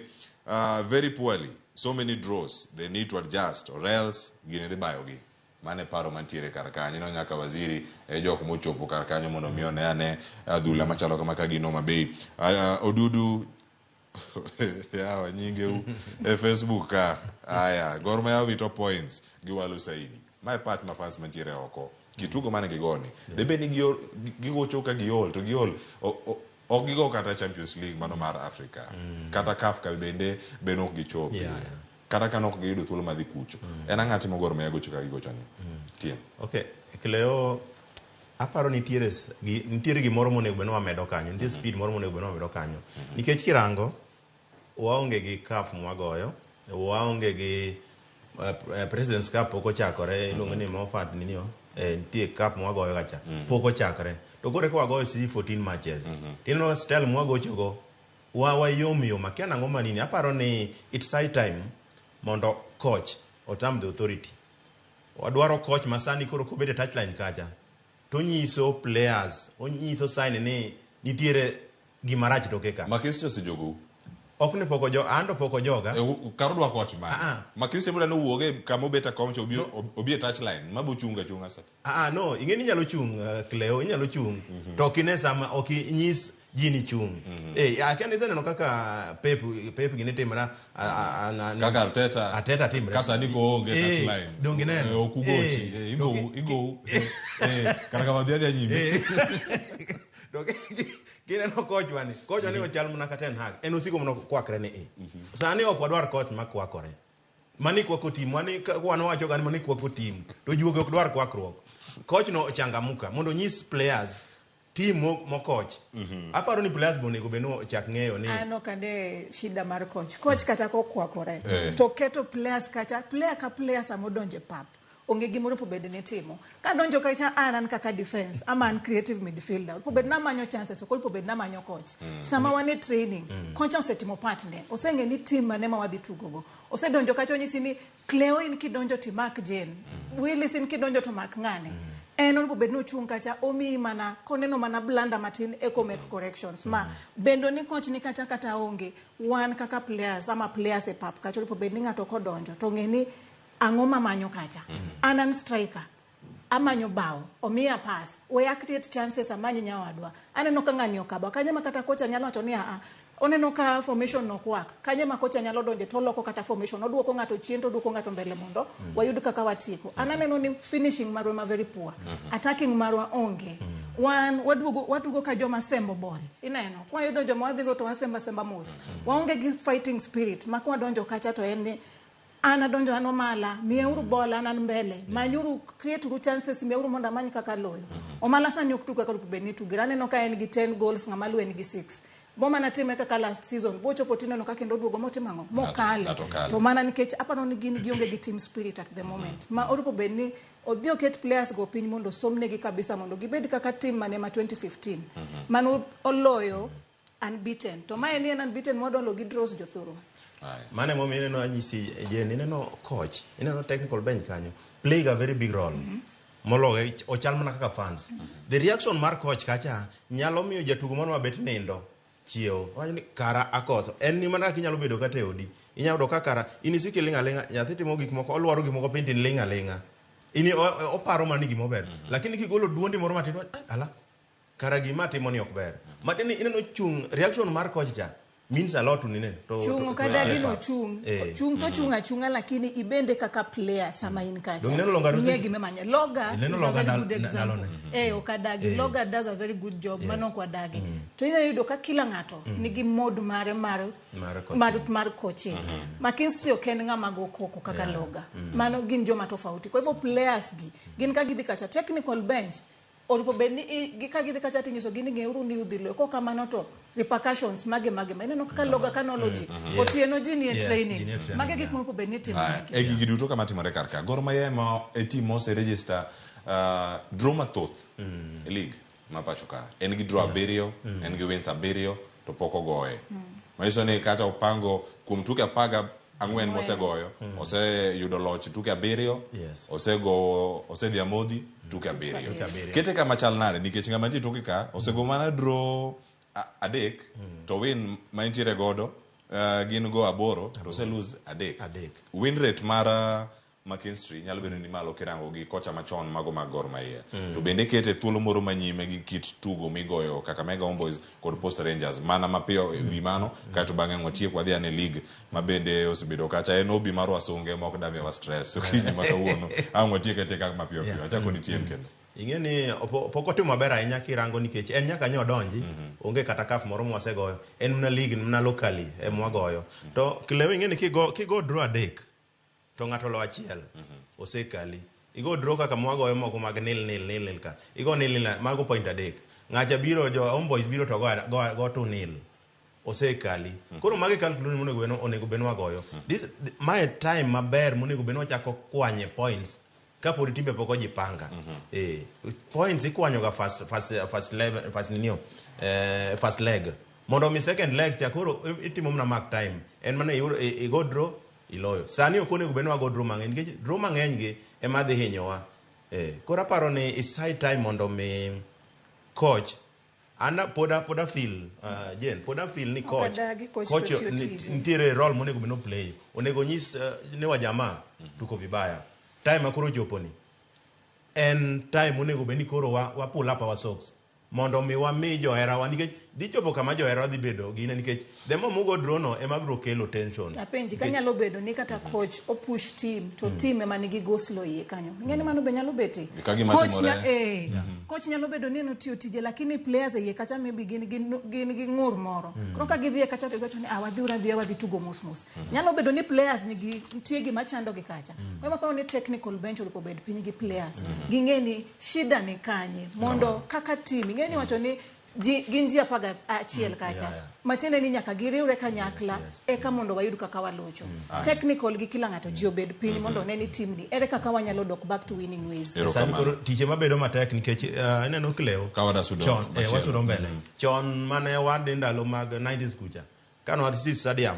very poorly so many draws they need to adjust or else gini dhi bayogi mane paro mantiere kar kanyo ineno nyaka waziri e jok mochopo kar kanyo mondo mi one ane adhula machalo kama ka gin Homa Bay Odudu yawa nyingeu e Facebook ka aya Gor Mahia wito points giwalo saidi mae part ma fans mantiere oko kitugo mane gigoni debed ni gigocho ka giol to giol ok gigo kata Champions League mano mar Africa kata CAF ka bende bende ok gichopi kata ka nok giyudo thuolo madhi kucho en ang'o timo Gor Mahia gocho ka gigocho ni Tiem Okay, Cleo aparo nitiere nitiere gimoro monego bed ni wamedo kanyo nitie speed moro monego bed ni wamedo kanyo nikech kirango waonge gi CAF mwagoyo waonge gi President's Cup pok ochakore iluongo ni Moffat nini o nitie cup mwagoyo kacha pok ochakore to koro eka wagoyo sijui 14 matches tineno ka style mwagochogo wa wayom yom akia nang'o manini aparo ni it's high time mondo coach otam the authority wadwaro coach ma sani koro kobet e touchline kacha to onyiso players onyiso sign ni nitiere gima rach toke ka Makis osejogou Ok ni pok ojo, an to pok ojoga. E, kar odwa koch mane? Ah, ah. Ma Christian Muda nowuog e kama obet e kom cha obi obi e touchline, ma bochung achunga sa. Ah, ah, no, ing'e ni inyalo chung' Cleo, inyalo chung'. To ok ine sama ok inyis ji ni chung'. Eh, akia ni iseneno kaka Pep Pep gini timra Kaka Arteta. Arteta timre. Ka sani koonge Eh, touchline. donge ineno? Eh, ok ugochi. Eh, Eh, igou, igou. Eh, kata kamano dhi adhiya nyime. Eh. To kineno coach wani, coach wani ochal mana ka Ten Hag. En osiko mana kwakre ni i. Sani ok wadwar coach ma kwakore. Mani kwako team, mani wan wacho ga ni mani kwako team. To juogi ok dwar kwakruok. Coach no ochangamuka mondo onyis players team mo coach. Aparo ni players be onego bed ni ochak ng'eyo ni An ok ane shida mar coach. Coach kata kokwakore Eh. to keto players kacha, player ka player sama odonjo e pap onge gimoro pobed ni timo. Kadonjo kacha an kaka defense ama an creative midfielder. Pobed na manyo chances ok pobed na manyo coach. Sama wan e training, kocha osetimo part ne. Oseng'e ni team mane ma wadhi tugogo. Osedonjo kacha onyisi ni Cleo in kidonjo to imak Jane. Willis in kidonjo to mak ng'ane. En onego bed ni ochung' kacha omiyi mana koneno mana blunder matin eko make corrections ma bendo ni coach ni kacha kata onge wan kaka players ama players e pap kacha onego bed ni ng'ato kodonjo to ng'e ni ang'o mamanyo kacha an striker amanyo bao omiya pass we a create chances amany nyawadwa aneno ka ng'ani okaba kanyo ma kata kocha nyalo wacho ni aa oneno ka formation ok work kanyo ma kocha nyalo donje to oloko kata formation oduoko ng'ato chien to oduoko ng'ato mbele mondo wayud kaka watieko an aneno ni finishing marwa ma very poor attacking marwa onge wan waduogo watugo ka joma sembo ball ineno kwayudo joma wadhigo to wasemba semba mos waonge gi fighting spirit ma kwadonjo kacha to en ni an adonjo an Omala, miyauru ball an an mbele, manyuru create uru chances miyauru mondo amany kaka loyo. Omala sani ok tug kaka onego bed ni tugre. Aneno ka en gi 10 goals, ng'ama luwe nigi 6. Boma natime kaka last season, bochopo tineno ka kendo oduogo motimo ang'o? Mokale. Ng'ato kale. To mana nikech aparo ni gin gionge gi team spirit at the moment. Ma orupo bed ni odhi oket players go piny mondo osomnegi kabisa mondo gibed kaka team mane ma 2015. Mano oloyo unbeaten. To mae ni en unbeaten mwadolo gi draws jothurwa. Aye. Mano emomiyo ineno anyisi Jane, ineno coach, ineno technical bench kanyo play a very big role. Moloyo ochal mana kaka fans. The reaction mar coach kacha nyalo miyo jatugo moro mabet nindo chiewo. Owacho ni kara akoso. En ni mana kaka inyalo bedo kata e odi. Inyalo yudo ka kara in isiko iling' aling'a, nyathi timo gik moko, olwaro gik moko piny to in iling' aling'a. In oparo mana ni gima ber. Lakini kigolo duondi moro matin, "Ai, ala, kara gima atimo ni ok ber. Matiende ni ineno chung' reaction mar coach cha means a lot to nine. Chung' To kadagi no pap. chung'. Eh. Chung' to chung' achung'a lakini ibende kaka player sama in kacha. Dong ineno Loga Ing'e gima imanye. Loga Ineno is a Loga very good example. ndalone. Eh, ok adagi. Eh. Loga does a very good job. Yes. Mano ok wadagi. To inyalo yudo ka kila ng'ato nigi mode mare mar Mar coaching. mar coaching. McKinstry ok en ng'ama go koko kaka Loga. Mano gin joma tofauti. Kwa hivyo players gi gin ka gidhi kacha technical bench orupo bed ni ka gidhi kacha tinyiso gi ni ng'euru ni udhi loyo. Kok kamano to repercussions mage mage ma ineno kaka Loga kanolo ji otieno ji nie Yes, training ji nie training, mage gik yeah. moko bed ni itimo Aya, negi. e gigi duto kama timore kar ka Gor Mahia ema e team mose register draw mathoth e league ma pacho ka en gi draw abiriyo en gi wins abiriyo to pok ogoye manyiso ni kata opango kuom tuke 14 mosegoyo oseyudo loch tuke abiriyo Yes. osego osedhi amodhi tuke abiriyo Tuke abiriyo. kete kama chal nade nikech ng'ama nitie tuke ka osego mana draw adek to win ma entiere godo gin go aboro to ose lose adek Adek. Win rate mar McKinstry nyalo bedo ni malo kirango gi kocha machon mago mag Gor Mahia. To bende kete thuolo moro manyime gi kit tugo migoyo Kakamega Homeboys kod Posta Rangers mana mapiyo e wi mano kaeto bang'e watiek wadhi ane league ma bende osebedo kacha en obi mar wasunge ma ok damiwa stress okinyi ma kawuono ang' watiek atieka mapiyo piyo achako kodi TM kendo. Ing'e ni pok otimo maber ahinya kirango nikech en nyaka nyo odonji onge kata kaf moro mwasegoyo en mana league mana locally ema wagoyo to Cleo ing'e ni kigo draw adek to ng'ato olo achiel osekali igo draw kaka mwagoyo moko mag nil nil nil nil ka igo nil nil mago point adek ng'acha biro jo Homeboys biro to go two nil osekali koro magi calculation monego bed onego bed ni wagoyo this mae time maber monego bed ni wachako kwanye points kapod timbe pok ojipanga points ikwanyo ga first level first ninio first leg mondo mi second leg cha koro itimo mana mark time en mana igo draw iloyo sani ok onego bed ni wago draw mang'eny nikech draw mang'eny gi ema dhi hinyowa koro aparo ni it's high time mondo mi coach An pod a feel Jane, pod a feel ni coach adagi coach to tiyo tije. Nitiere role monego bed no play. Onego nyis ni wajamaa tuko vibaya. Time ma koro chopo ni en time onego bed ni koro wa pull up our socks mondo mi wami joherawa, nikech dhi chopo kama joherawa dhi bedo gine, nikech the more mugo draw no ema biro kelo tension. Apenji, ka nyalo bedo ni kata coach o push team to team ema nigi go slow iye kanyo. Ing'e ni mano be nyalo bete. Ka gima Coach timore. Coach nyalo bedo ni en otiyo tije, lakini players e iye kacha maybe gin gi ng'ur moro. Koro ka gidhi e kacha to giwacho ni, ah, wadhi wadhi wadhi tugo mos mos. Nyalo bedo ni players nigi nitie gima chando gi kacha. Kwa hivyo aparo ni technical bench onego obed piny gi players. Ging'e ni shida ni kanye mondo kaka team ing'e ni wacho ni ji gin ji 11 kacha. Matiende ni nyaka giriwre kanyakla eka mondo wayud kaka walocho. Technical gi kila ng'ato ji obed piny mondo one ni team ni ere kaka wanyalo dok back to winning ways. Erokamano. Sani koro tich ema bedo matek nikech ineno Cleo Ka wadasudo chon machielo. Wasudo mbele chon mane wadhi ndalo mag 90s kucha kane wadhi sit stadium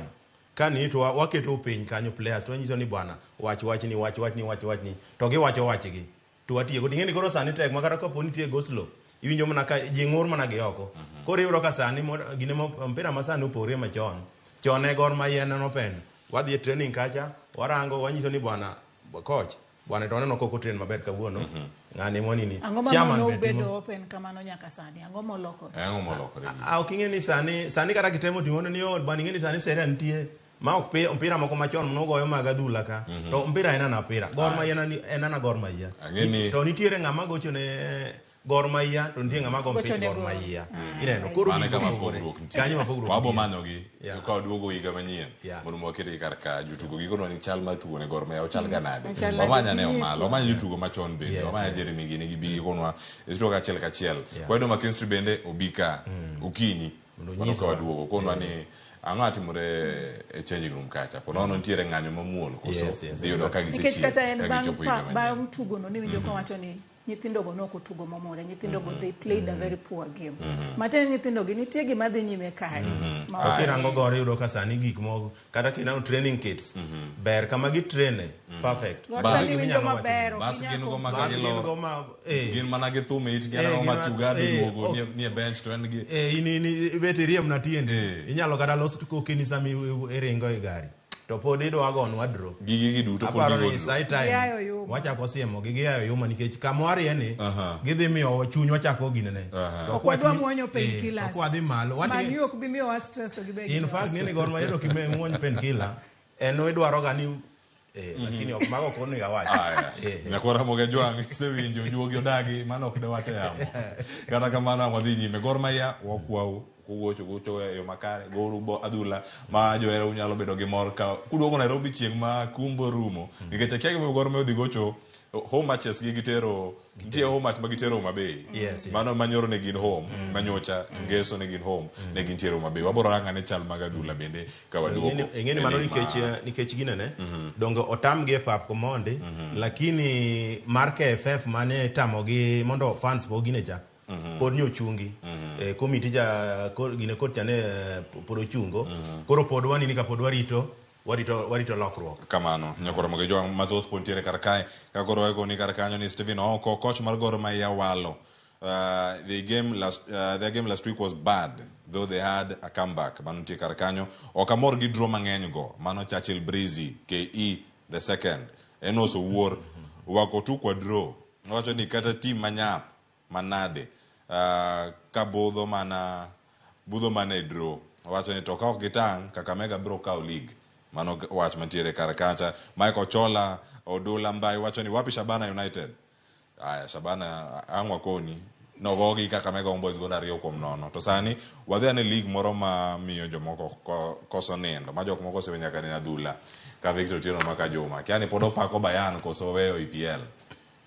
kani to waketo piny kanyo players to wanyiso ni bwana wach wachni, wach wachni, wach wachni, to giwacho wachgi to watieko. Ting'e ni koro sani tek ma kata kapo nitie go slow iwinjo mana ka ji ng'ur mana gi oko. Koro iyudo ka sani gine mpira ma sani opogore machon. Chon ne Gor Mahia en open, wadhi e training kacha, warango, wanyiso ni bwana coach, bwana to waneno kok otrain maber kawuono, ng'ani monini. Ang'o ma Chairman mono be bedo open kamano nyaka sani? Ang'o molokore? Ang'o molokore? Ah, ok, ing'e ni sani kata kitemo timo ni oh, bwana, ing'e ni sani Serie A nitie ma ok mpira moko machon nogoyo mag adhula ka to mpira en ana mpira Gor Mahia en ana Gor Mahia. Ang'e To nitiere ng'ama gocho ne Gor Mahia to nitie ng'ama go Gocho mpich ne Gor Gor. Mahia, ineno koro Mano e gigo kama opogore. pogruok nitie. Kanyo ma pogruok Wabo nitie. manyogi ka waduogo higa manyien mondo waketgi kar ka jotugo gikonwa ni chal mar tugo ne Gor Mahia ochal ga nade. Ochal nade, Wamany ane ginyiswa. Omalo, wamany jotugo machon bende, wamany Jeremy gini gibi gikonwa e studio kachiel kachiel. Kwayudo McKinstry bende obi ka okinyi Mondo mondo ka onyiswa. waduogo konwa ni ang'o timore e changing room kacha. Po nono nitiere ng'anyo mamuol koso dhi yudo ka Nikech gisechier kata en ka bang' gichopo higa manyien. bang' tugo no niwinjo kawacho ni nyithindogo nok otugo momore, nyithindogo they played a very poor game. Matiende ni nyithindogi nitie gima dhi nyime kae. Ma To kirango Gor iyudo ka sani gik moko kata kineno training kits ber kama gitraine perfect. Gor Bas. sani winjo Ginyalo wacho maber, ok Bas ginyal gin go ma complain. ka Bas gin gilor go ma gin mana gi thum e itgi Eh, aneno gin Matthew Gado duogo nie bench to en gi in ibet iriem na tiendi Eh. inyalo kata los kokeni sama iringo e gari to pod idwa gonwa draw. Gigi gi duto pod Aparo gigo ni draw. sai time Giayo yuma. wachako siemo gi giayo yuma nikech kama warie ni Aha. gidhi miyo chunywa chako ginene. To Ok wadwa chuny- muonyo painkillers. ok wadhi malo. Man U ok bi miyowa stress to gibe In gimiyowa fact ng'eni Gor Mahia to kimuony painkiller en idwaro ga ni lakini ok mago ok onego awach. Aya. Eh. Nyakwara Ramogi Jwang' isewinjo juogi odagi mano ok dewach e yamo. Kata kamano ang' wadhi nyime. Gor Mahia wakwau kugocho gocho e yo makare gouru bo adhula ma johera unyalo bedo gi mor ka kuduogo Nairobi chieng' ma kumbo rumo nikech akia gimomiyo Gor Mahia odhi gocho home matches gi gitero nitie home match ma gitero Homa Bay. Yes. Mano manyoro ne gin home, manyocha ngeso ne gin home, ne gintiere Homa Bay. Waboro rango ane chal mag adhula bende ka waduogo. Ing'eni mano e lig nikech nikech ginene donge otamgi e pap komondi lakini mar KFF mane tamogi mondo fans po gine cha pod ni ochungi. Komiti cha gine kot cha ne pod ochungo koro pod wanini ka pod warito lokruok. Kamano nyakwara Ramogi Jwang' mathoth pod nitiere kar kae ka koro wago ni kar kanyo ni Stephen Oko coach mar Gor Mahia walo their game last week was bad though they had a comeback. Mano nitie kar kanyo. Ok amor gi draw mang'eny go. Mano Churchill Breezy KE the second Enos Owuor wako tu kwa draw wacho ni kata team manyap manade ka budho mana e draw wacho ni to ka ok gitang' Kakamega biro kawo league. Mano wach mantiere kar kacha. Michael Chola Odula Mbai wacho ni wapi Shabana United. Aya, Shabana ang' wakoni nogogi Kakamega Homeboys gonde 2-0 to sani wadhi ane league moro ma miyo jomoko koso nindo ma jok moko osewe nyaka neno adhula ka Victor Otieno maka Juma kiani pod opako Bayern koso weyo EPL.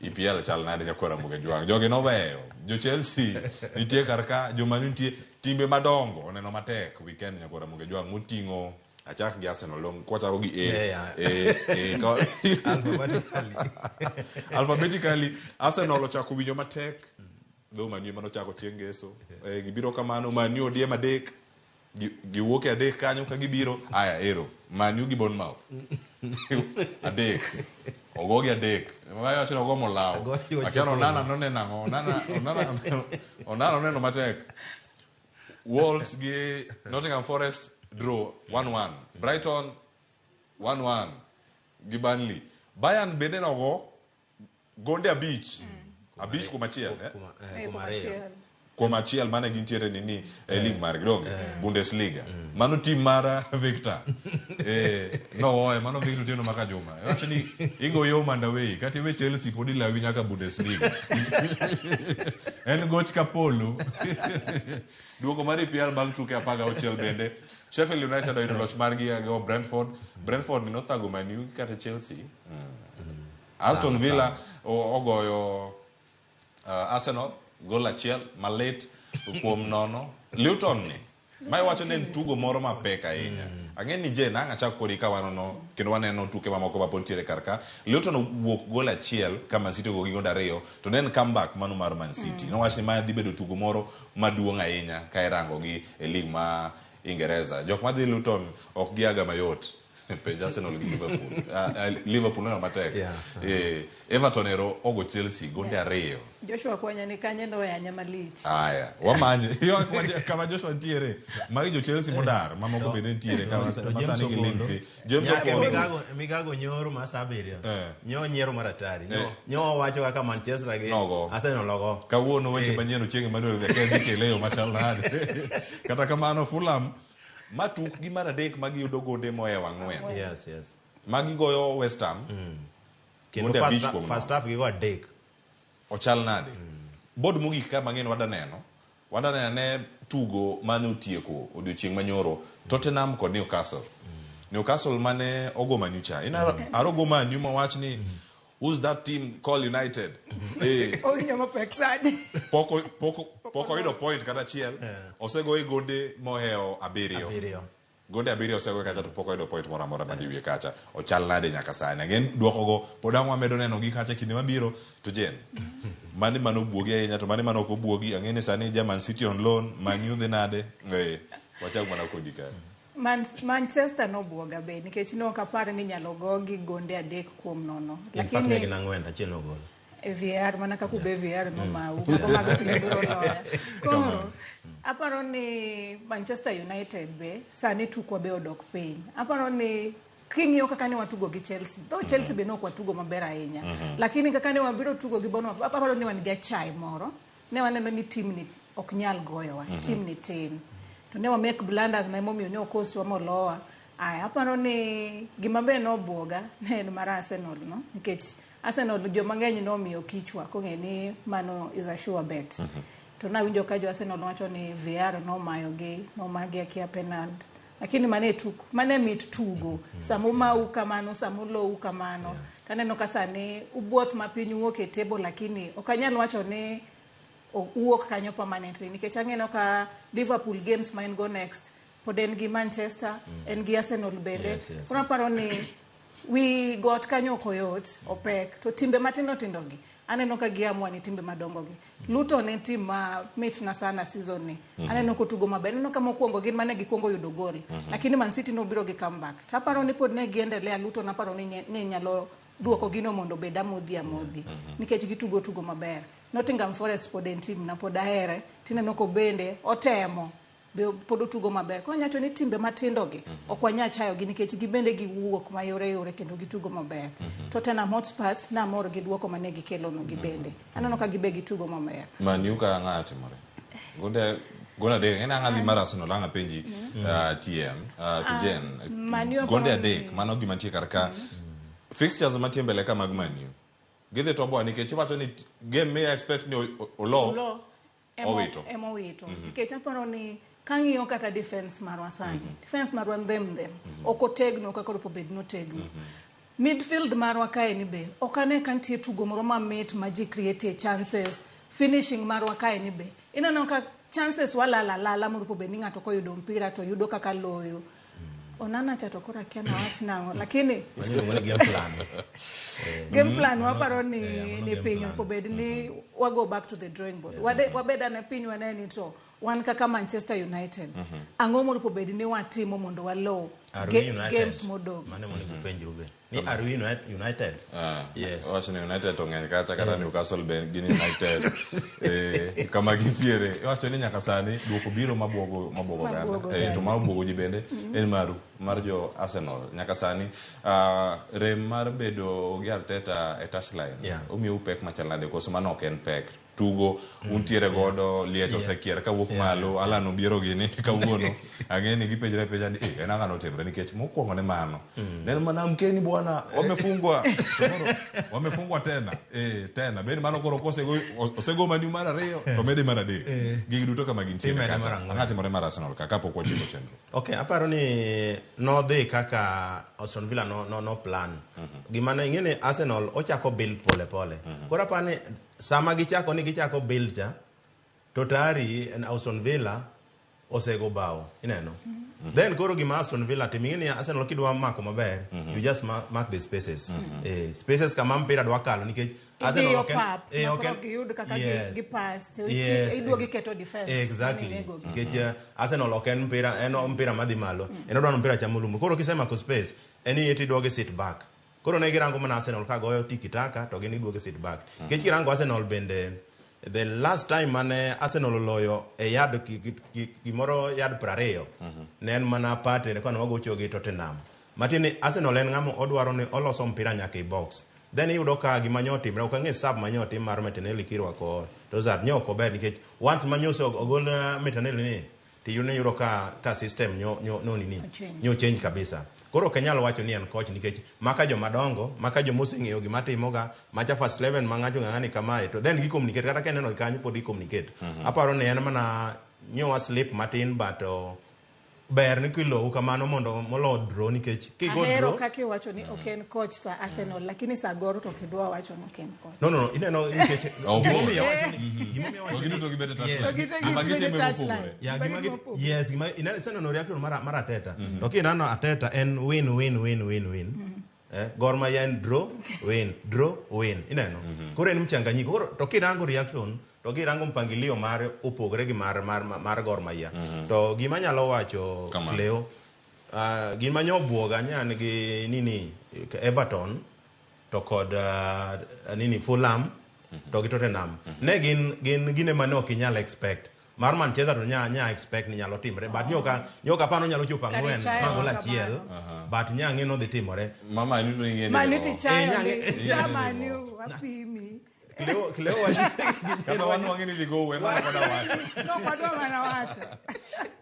EPL chal nade nyakwara Ramogi Jwang' jogi noweyo jo Chelsea nitie kar ka jo Man U nitie timbe madongo oneno matek weekend nyakwara Ramogi Jwang' moting'o achak gi Arsenal dong kwachako gi A Yeah. A, A, Alphabetically. Alphabetically Arsenal ochako winjo matek dho Man U manochako chieng' ngeso gibiro kamano Man U odiem adek giwuok e adek kanyo ka gibiro aya ero Man U gi Bournemouth. Adek. Ogogi adek. Wacho ni ogo molaw. Ogo- Akia ni Onana noneno ang'o. Onana Onana Onana oneno matek. Wolves gi Nottingham Forest draw 1-1. Brighton 1-1 gi Burnley. Bayern bende nogo gonde abich. Abich kuom achiel. Eh? Kuom Eh, kuom kuom ariyo. achiel. Kuom achiel mane gintiere nini e league margi donge Bundesliga. Mano team mar Victor. Nowoye mano Victor Otieno maka Juma. Iwacho ni igoyo home and away kata iwe Chelsea pod ilawi nyaka Bundesliga. En goch ka polo. Duoko mar EPL bang' tuke 16 bende. Sheffield United oyudo loch margi go Brentford. Brentford ni nothago Man U kata Chelsea. Aston Villa ogoyo Arsenal gol achiel malit kuom nono. Luton ni ma iwacho ni en tugo moro mapek ahinya. Ang'e ni Jane ang' achak kodi ka wanono kendo waneno tuke mamoko ma pod nitiere kar ka. Luton owuok gol achiel ka Man City ogo gi gonde ariyo to ne en comeback mano mar Man City. Nowach ni ma dhi bedo tugo moro maduong' ahinya ka irango gi e league ma Ingereza. Jok madhi Luton ok giaga mayot. Penj Arsenal gi Liverpool. Liverpool neno matek. Yeah. Everton ero ogo Chelsea gonde ariyo. Joshua Kwanya ni kanye no yanya malich. Aya, wamanye. Yo kama Joshua nitiere. Magi jo Chelsea modar, mamoko bende nitiere kama To James masani gi Obondo. link. James Nyaka Obondo. Migago nyoro ma saa abiriyo. Nyo nyiero mar atari. Nyo wacho kaka Manchester gi Nogo. Arsenal ogo. Kawuono weche manyien Ochieng' Emmanuel Nyakedi kele yo machal nade. Kata kamano Fulham ma tukgi mar adek magiyudo gonde mohewo ang'wen. Yes, yes. Magi goyo West Ham. Kendo Gonde abich kuom first nono. half gigo adek. Ochal nade? Bod mogik ka mang'eny wadaneno. Wadaneno ne tugo mane otieko odiochieng' manyoro Tottenham kod Newcastle. Newcastle mane ogo Man U cha. Ina aro go Man U mawach ni who's that team called United? Owinjo mapek sani. Pok oyudo point kata achiel. Osegoye gonde mohewo abiriyo. Abiriyo. Gonde abiriyo osegoye kacha to pok oyudo point moro amora madhi wiye kacha. Ochal nade nyaka sani. Ang'e duokogo pod ang' wamedo neno gi kacha kinde mabiro to Jane. Mane mane obuogi ahinya to mane mane ok obuogi. Ang'e ni sani ja Man City on loan, Man U dhi nade? Wachak mana kodi ka. Manchester nobuoga be nikech ne ok apar ni inyalo gogi gonde adek kuom nono. In fact, ne gin ang'wen, achiel nogol. E VAR mana kaka ube VAR nomau, mago mag piny biro loya. Koro aparo ni Manchester United be sani tukwa be odok piny. Aparo ni king'iyo kaka ne watugo gi Chelsea, though Chelsea be ne ok watugo maber ahinya. Lakini kaka ne wabiro tugo gi Bournemouth, aparo ni wan gi achai moro. Ne waneno ni team ni ok nyal goyowa, team ni tin. To ne wa make blunders ma emomiyo ne okoswa molowa. Aya, aparo ni gima be nobuoga ne en mar Arsenal no, nikech Arsenal joma ng'eny nomiyo kichwa kong'e ni mano is a sure bet. To nawinjo ka jo Arsenal wacho ni VAR nomayogi, nomagi akia penalty. Lakini mane tuk, mane mit tugo. Sama umau kamano, sama ulou kamano. Taneno ka sani ubuoth ma piny wuok e table, lakini ok anyal wacho ni uwuok kanyo permanently nikech ang'eno ka Liverpool games ma en go next pod en gi Manchester, en gi Arsenal bende. Koro aparo ni wi got kanyo ok oyot, opek. To timbe matindo tindo gi aneno ka giamua ni timbe madongo gi. Luton en team ma mitna sana season ni. Aneno kotugo maber. Aneno ka mokwongo gin mane gikwongo yudo gol. Lakini Man City nobiro gi comeback. To aparo ni pod ne giendelea Luton aparo ni ne nyalo duoko gino mondo obed amodhi amodhi. Nikech gitugo tugo maber. Nottingham Forest pod en team na pod ahere. Tineno ko bende otemo. Be pod otugo maber. Koro anyawacho ni timbe matindo gi ok wanyal chayo gi nikech gibende giwuok mayore yore kendo gitugo maber. Tottenham Hotspur namor gi duoko mane gikelo no gibende. Aneno ka gibe gitugo maber. Man U ka ang'a timore? Gonde gonde adek, en ang'a dhi mar Arsenal ang' apenji TM to Jen. Man U Gonde aparo ni adek mano gima nitie kar ka. Fixtures mantie mbele ka mag Man U. Gidhi toboa nikech iwacho ni game mi expect ni olo. Olo. Owito. Emo owito. Nikech aparo ni kang'iyo kata defense marwa sani, defense marwa ndhem ndhem, ok otegno kaka onego bed ni otegno. Midfield marwa kae ni be, ok ane ka nitie tugo moro mamit ma ji create chances. Finishing marwa kae ni be, ineno ka chances walala lala monego bed ni ng'ato koyudo mpira to yudo kaka loyo. Onana cha to koro akia nawach nang'o, lakini Mano iluongo ni game plan. Game plan waparo ni Mano ni game piny plan. onego bed ni wago back to the drawing board. Wabed ane piny wane ni to wan kaka Manchester United. Ang'o monego bed ni watimo mondo walo Are we United? Games modong. Mano monego penjru be. Ni are we United? Ah, Yes. Wacho ni United to ng'eny kacha kata Newcastle be gin United. Kama gintiere. Iwacho ni nyaka sani duoko biro mabuogo mabuogo oganda. Mabuogo To oganda. ma obuogo ji bende en maru mar jo Arsenal. Nyaka sani rem mar bedo gi Arteta e touchline. Omiyou pek machal nade koso mano ok en pek. Tugo untiere godo liech osekier kawuok malo Alan obiero gini kawuono ang'e ni gipenjre apenja ni en ang'o notimre nikech mokwongo ne mano ne en mana amkeni bwana wamefungwa To koro wamefungwa tena tena bende mano koro kosego osego mani mar ariyo to mede mar adek gigi duto kama gintiere Imede kacha mar ang'wen. ang'o timore mar Arsenal ka kapok watieko chenro. Okay, aparo ni nodhi kaka Aston Villa no plan. Gima ne ing'e ni Arsenal ochako build pole pole. Koro aparo ni sama gichako ni gichako build cha to tayari en Aston Villa osego bao, ineno. Then koro gima Aston Villa timo, ing'e ni Arsenal kidwa mako maber, you just mark the spaces. Spaces kama mpira dwa kalo nikech Arsenal Ibiyo ok en- pap, ma ok en- koro giyud kaka gi pass to iduogo iketo defense. Exactly. Inego gi. Nikech Arsenal ok en mpira, en mpira madhi malo. En odwaro mpira chamo lum. Koro kisemako space, en ni iduogo sit back. Koro ne girango mana Arsenal ka goyo tiki taka to gin giduogo sit back. Nikech kirango Arsenal bende the last time mane Arsenal oloyo e yard gimoro yard 20 ne en mana Partey kane wagocho gi Tottenham. Matiende ni Arsenal en ng'ama odwaro ni oloso mpira nyaka e box. Then iyudo ka gima nyo otimre, ok ang'e sub ma nyo otim mar Martinelli kirwako Trossard, nyo ok ober nikech once ma nyo ogol Martinelli ni to iyudo ka system nyo no nini, Ochange. nyo change kabisa. Koro ok anyal wacho ni en coach nikech maka joma dongo, maka joma oseng'eyo gima timoga, macha first 11 ma ng'acho ng'ang'a ni kamae to then gi communicate kata ka ineno kanyo pod gi communicate. Aparo ni en mana nyo wa slip matin but ber ni kilou kamano mondo molo draw nikech kigo Ahero draw kaka iwacho ni ok en coach sa Arsenal, lakini sa Gor to ok idwa wacho ni ok en coach. No, ineno nikech Oh, gimomiyo awacho ni gimomiyo awacho To ni giduto gibet e touchline. Yes. To gite Gima gibet e gitimo touchline. mopogore. Ya, Gima gima gitimo gi- mopogore. yes, gima ineno reaction mar Arteta. To kineno Arteta en win win win win win. Gor Mahia en draw win draw win ineno. Koro en mchanganyiko. Koro to kirango reaction to kirango mpangilio mar opogore gi mar Gor Mahia. To gima nyalo wacho Kamano. Cleo, gima nyo buoga nyan gi nini Everton to kod nini Fulham to gi Tottenham. Ne gin gine mane ok inyal expect. Mar Manchester to nya expect ni nyalo timre, but nyoka pano nyalo chopo Kare ang'wen, chayo ma gol kamano. achiel, but nya ng'e nodhi timore. Mama, ni to ing'e ni Manu go. ti chayo ni, Nyang'e ja ni Manu, go. wapimi. Cleo wacho- Kata wan wang'e ni dhi gowe, ema ok wadwa wacho. No, ok wadwa mana wacho.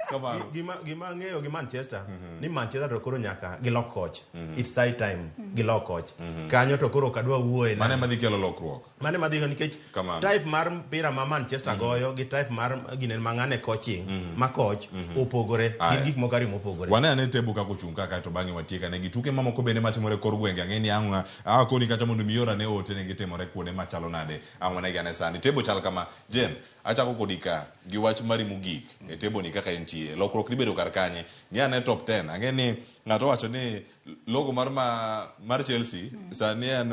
Kamano. Gima ang'eyo gi Manchester, ni Manchester to koro nyaka gilok coach. It's high time gilok coach. Kanyo to koro ok adwa wuoye na. Mano ema dhi kelo lokruok. Mano ema dhi nikech Kamano. type mar mpira ma Manchester goyo gi type mar gine ma ng'ane coaching, ma coach opogore. Gin Aya. gik moko ariyo mopogore. Wane ane table kaka ochung' ka kaeto bang'e watiek ane gi tuke mamoko bende matimore kor gwenge. Ang'e ni ang' a koni kacha mondo mi ior ane ote ne gitimore kuonde machalo nade. Ang' wanegi ane sani. Table chal kama. Jane, achako kodi ka gi wach mari mogik e table ni kaka entie. Lokruok dhi bedo kar kanye? Ng'i ane top 10. Ang'e ni ng'ato wacho ni logo mar Chelsea sani en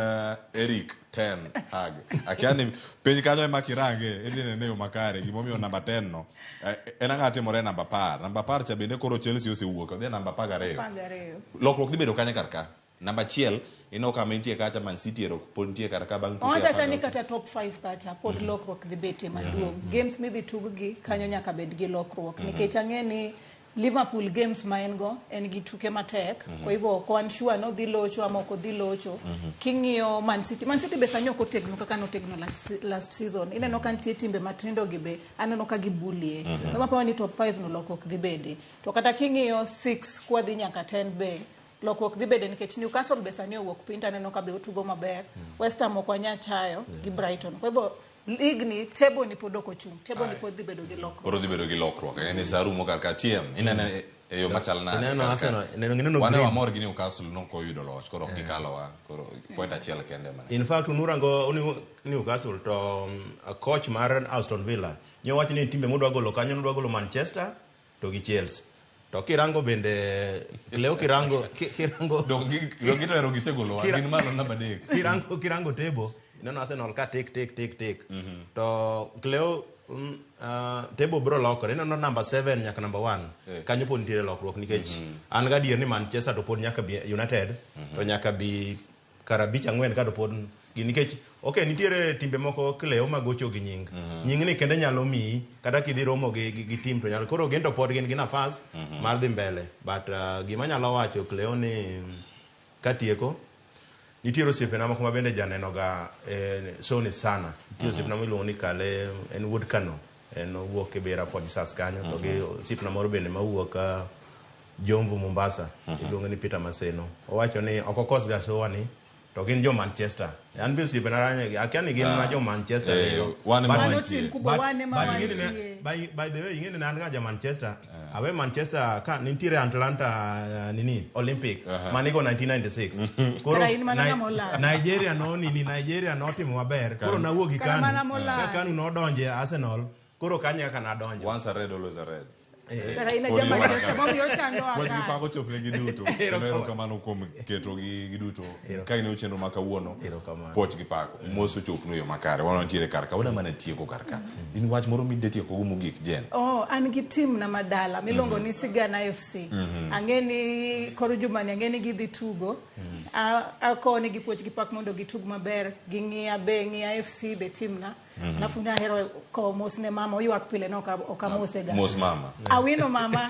Erik ten Hag. Akia ni piny kanyo ema kirange idhi nene yo makare gimomiyo namba 10 no. En ang'o timore e namba 10? Namba 10 cha bende koro Chelsea osewuok odhi e namba 12. 12. Lokruok dhi bedo kanye kar ka? Namba 1 ineno kama intie kacha Man City ero pod nitie kar ka bang' tuke Owacho acha ni apar kata top 5 kacha pod lokruok dhi betie maduong'. Games midhi tug gi kanyo nyaka bed gi lokruok. Nikech ang'e ni Liverpool games ma en go en gi tuke matek. Kwa hivyo ok wan sure no dhi locho ama ok odhi locho. King'iyo Man City, Man City be sani ok otegno kaka notegno last season. Ineno ka nitie timbe matindo gi be aneno ka gibulie. Kama pawa ni top 5 no lokruok dhi bede. To kata king'iyo 6 kwa dhi nyaka 10 be lokruok dhi bede nikech Newcastle be sani owuok piny to aneno ka be otugo maber. West Ham ok wanyal chayo gi Brighton. Kwa hivyo league ni table ni pod ok ochung'. Table ni pod dhi bedo gi lokruok. Koro dhi bedo gi lokruok. Ang'e ni sa rumo kar ka TM. Inene e yo machal nade? Ineno kar ka? Arsenal, ineno Wane green. wamor gi Newcastle nok oyudo loch, koro ok gikalowa. Koro point achiel kende mana. In fact, unurango Newcastle to coach mar Aston Villa nyo wacho ni timbe modwa golo kanyo nodwa golo Manchester to gi Chelsea. To kirango bende Leo kirango kirango Dong gi to ero gisegolowa, gin malo namba 3. Kirango table ineno Arsenal ka tik tik tik tik. To Cleo Table bro lokore. Ineno number 7 nyaka number 1. Kanyo pod nitiere lokruok nikech an gadier ni Manchester to pod nyaka bi United to nyaka bi kar 5 4 ka to pod gi nikech okay nitiere timbe moko Cleo magocho gi nying. Nying ni kende nyalo miyi kata kidhi romo gi team to nyalo koro gin to pod gin gi nafas mar dhi mbele. But gima nyalo wacho Cleo ni katieko nitiere osiepena moko ma bende janeno ga Sony sana. Nitie osiepna miluongo ni Kale, en wuod Kano. En owuok Kibera Fort Jesus kanyo to gi osiepna moro bende mawuok Jomvu Mombasa iluongo ni Peter Maseno. Owacho ni ok okos ga show ni to gin jo Manchester. An be osiepena ranye akia ni gin ma jo Manchester nigo. Wan ema Mano wantie. team kubwa wan ema but ing'eni ne- wantie. by the way ing'eni ne an ga ja Manchester. Awe Manchester ka nitiere Atlanta nini Olympic manigo 1996. Koro Kara in mana ng'ama olal. Nigeria no nini Nigeria notimo maber. Koro nawuok gi Kara Kanu. mana molal. Ka Kanu nodonje Arsenal. Koro kanyo kaka nadonjo. Once a red always a red. Kara in a Pod ja Manchester iwaka. momiyo ochando Wach gi aka. pako chopne gi duto. Kendo erokamano kuom keto gi duto. Ka in e chenro ma kawuono. Erokamano. Puoch gi pako. Mos ochopnu e yo makare. Wan wantiere kar ka. Wadwa mana tieko kar ka. In wach moro midwa tieko go mogik Jen. Oh, an gi team na madala miluongo ni Sigana FC. Ang'e ni kor jumani ang'e ni gidhi tugo. Akone gi puoch gi pak mondo gitug maber. Ging'iya be ng'iya FC be team na. Alafu nahero kowo mos ne mama oywak pile ne ok amose ga. Mos mama. Awino mama.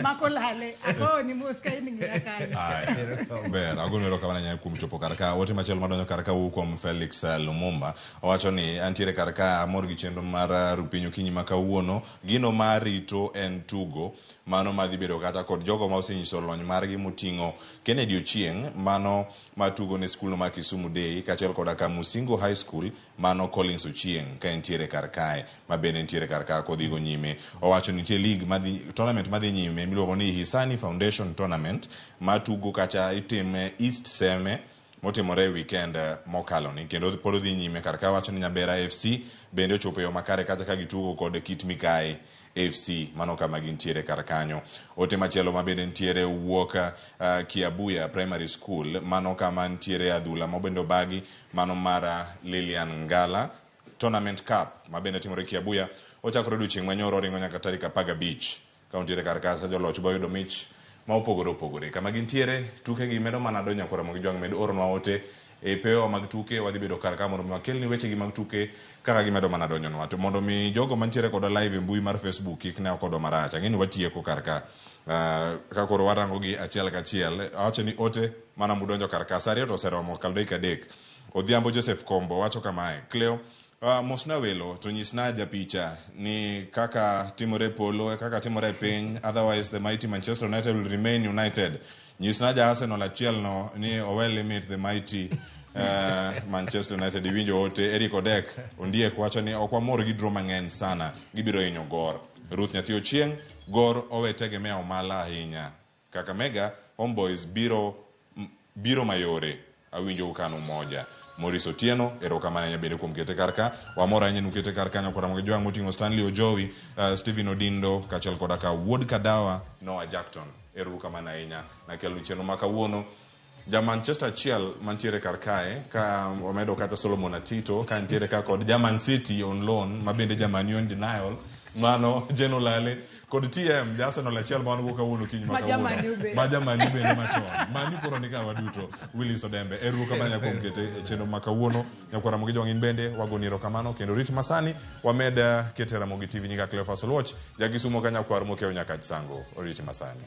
Mako lale. Akowo ni mos ka in ng'iya kanyo. Aye. Ber, agonu erokamano ahinya kuom chopo kar ka. Ote machielo madonjo kar ka wuok kuom Felix Lumumba. Owacho ni antiere kar ka amor gi chenro mar Rupiny okinyi ma kawuono. Gino ma rito en tugo mano madhi bedo kata kod jogo ma osenyiso lony margi moting'o Kennedy Ochieng' mano matugo ne skul mar Kisumu Day kaachiel koda ka Musingo High School mano Collins Ochieng' ka entiere kar kae ma bende nitiere kar ka kodhigo nyime. Owacho ni nitie league madhi tournament madhi nyime miluongo ni Hisani Foundation Tournament matugo kacha itime East Seme motimore e weekend mokalo ni kendo pod odhi nyime kar ka wacho ni Nyabera FC bende ochopo e yo makare kacha ka gitugo kod Kit Mikayi FC mano kama gintiere kar kanyo. Ote machielo ma bende nitiere wuok Kiabuya Primary School mano kama nitiere adhula mabende obagi mano mar Lilian Ngala Tournament Cup ma bende timore Kiabuya ochakore odiochieng' manyoro oringo nyaka tarik 15 ka untiere kar kacha joloch bo yudo mich ma opogore opogore. Kama gintiere tuke gi medo mana donjo kora mogi jwang' med oronwa ote e pewa mag tuke wadhi bedo kar ka mondo mi wakelni wechegi mag tuke kaka gimedo mana donjonwa. To mondo mi jogo mantiere kodwa live e mbui mar Facebook kik ne kodwa marach. Ang'e ni watieko kar ka. Ka koro warango gi achiel kachiel. Awacho ni ote mana mudonjo kar ka. Sa 2 to oseromo kal dakika 3. Odhiambo Joseph Kombo wacho kamae. Cleo, mosna welo to nyisna japicha ni kaka timore polo kaka timore piny, otherwise the mighty Manchester United will remain united. Nyisna ja Arsenal achiel no ni owe limit the mighty Manchester United. Iwinjo ote Eric Odek Ondiek wacho ni ok wamor gi draw mang'eny sana, gibiro hinyo Gor. Ruth Nyathi Ochieng, Gor owe tegemea Omala ahinya. Kakamega Homeboys biro mayore. Awinjo kano moja. Maurice Otieno, erokamano ahinya bende kuom kete kar ka. Wamor ahinya ni ukete kar kanyo kod Ramogi Jwang' moting'o Stanley Ojowi, Stephen Odindo, kaachiel koda ka Wuod Kadawa, Noah Jackton. Erokamano ahinya. Nakelonu chenro ma kawuono. Ja Manchester achiel mantiere kar kae, ka wamedo kata Solomon Atito, ka nitiere ka kod ja Man City on loan, ma bende ja Man U in denial, mano Jen Olale, kod TM, ja Arsenal achiel ma wan go kawuono okinyi ma Ma ja kawuono. Man U bende. Ma ja Man U bende machon. Man U koro ni kar waduto. Willis Odembe. Erokamano ahinya kuom kete e chenro ma kawuono. Nyakwar Ramogi Jwang' in bende wagoni erokamano kendo rit masani wamed kete Ramogi TV nyinga Cleophas Oluoch, ja Kisumo ka nyakwar mokew nyaka Sango. Oriti masani.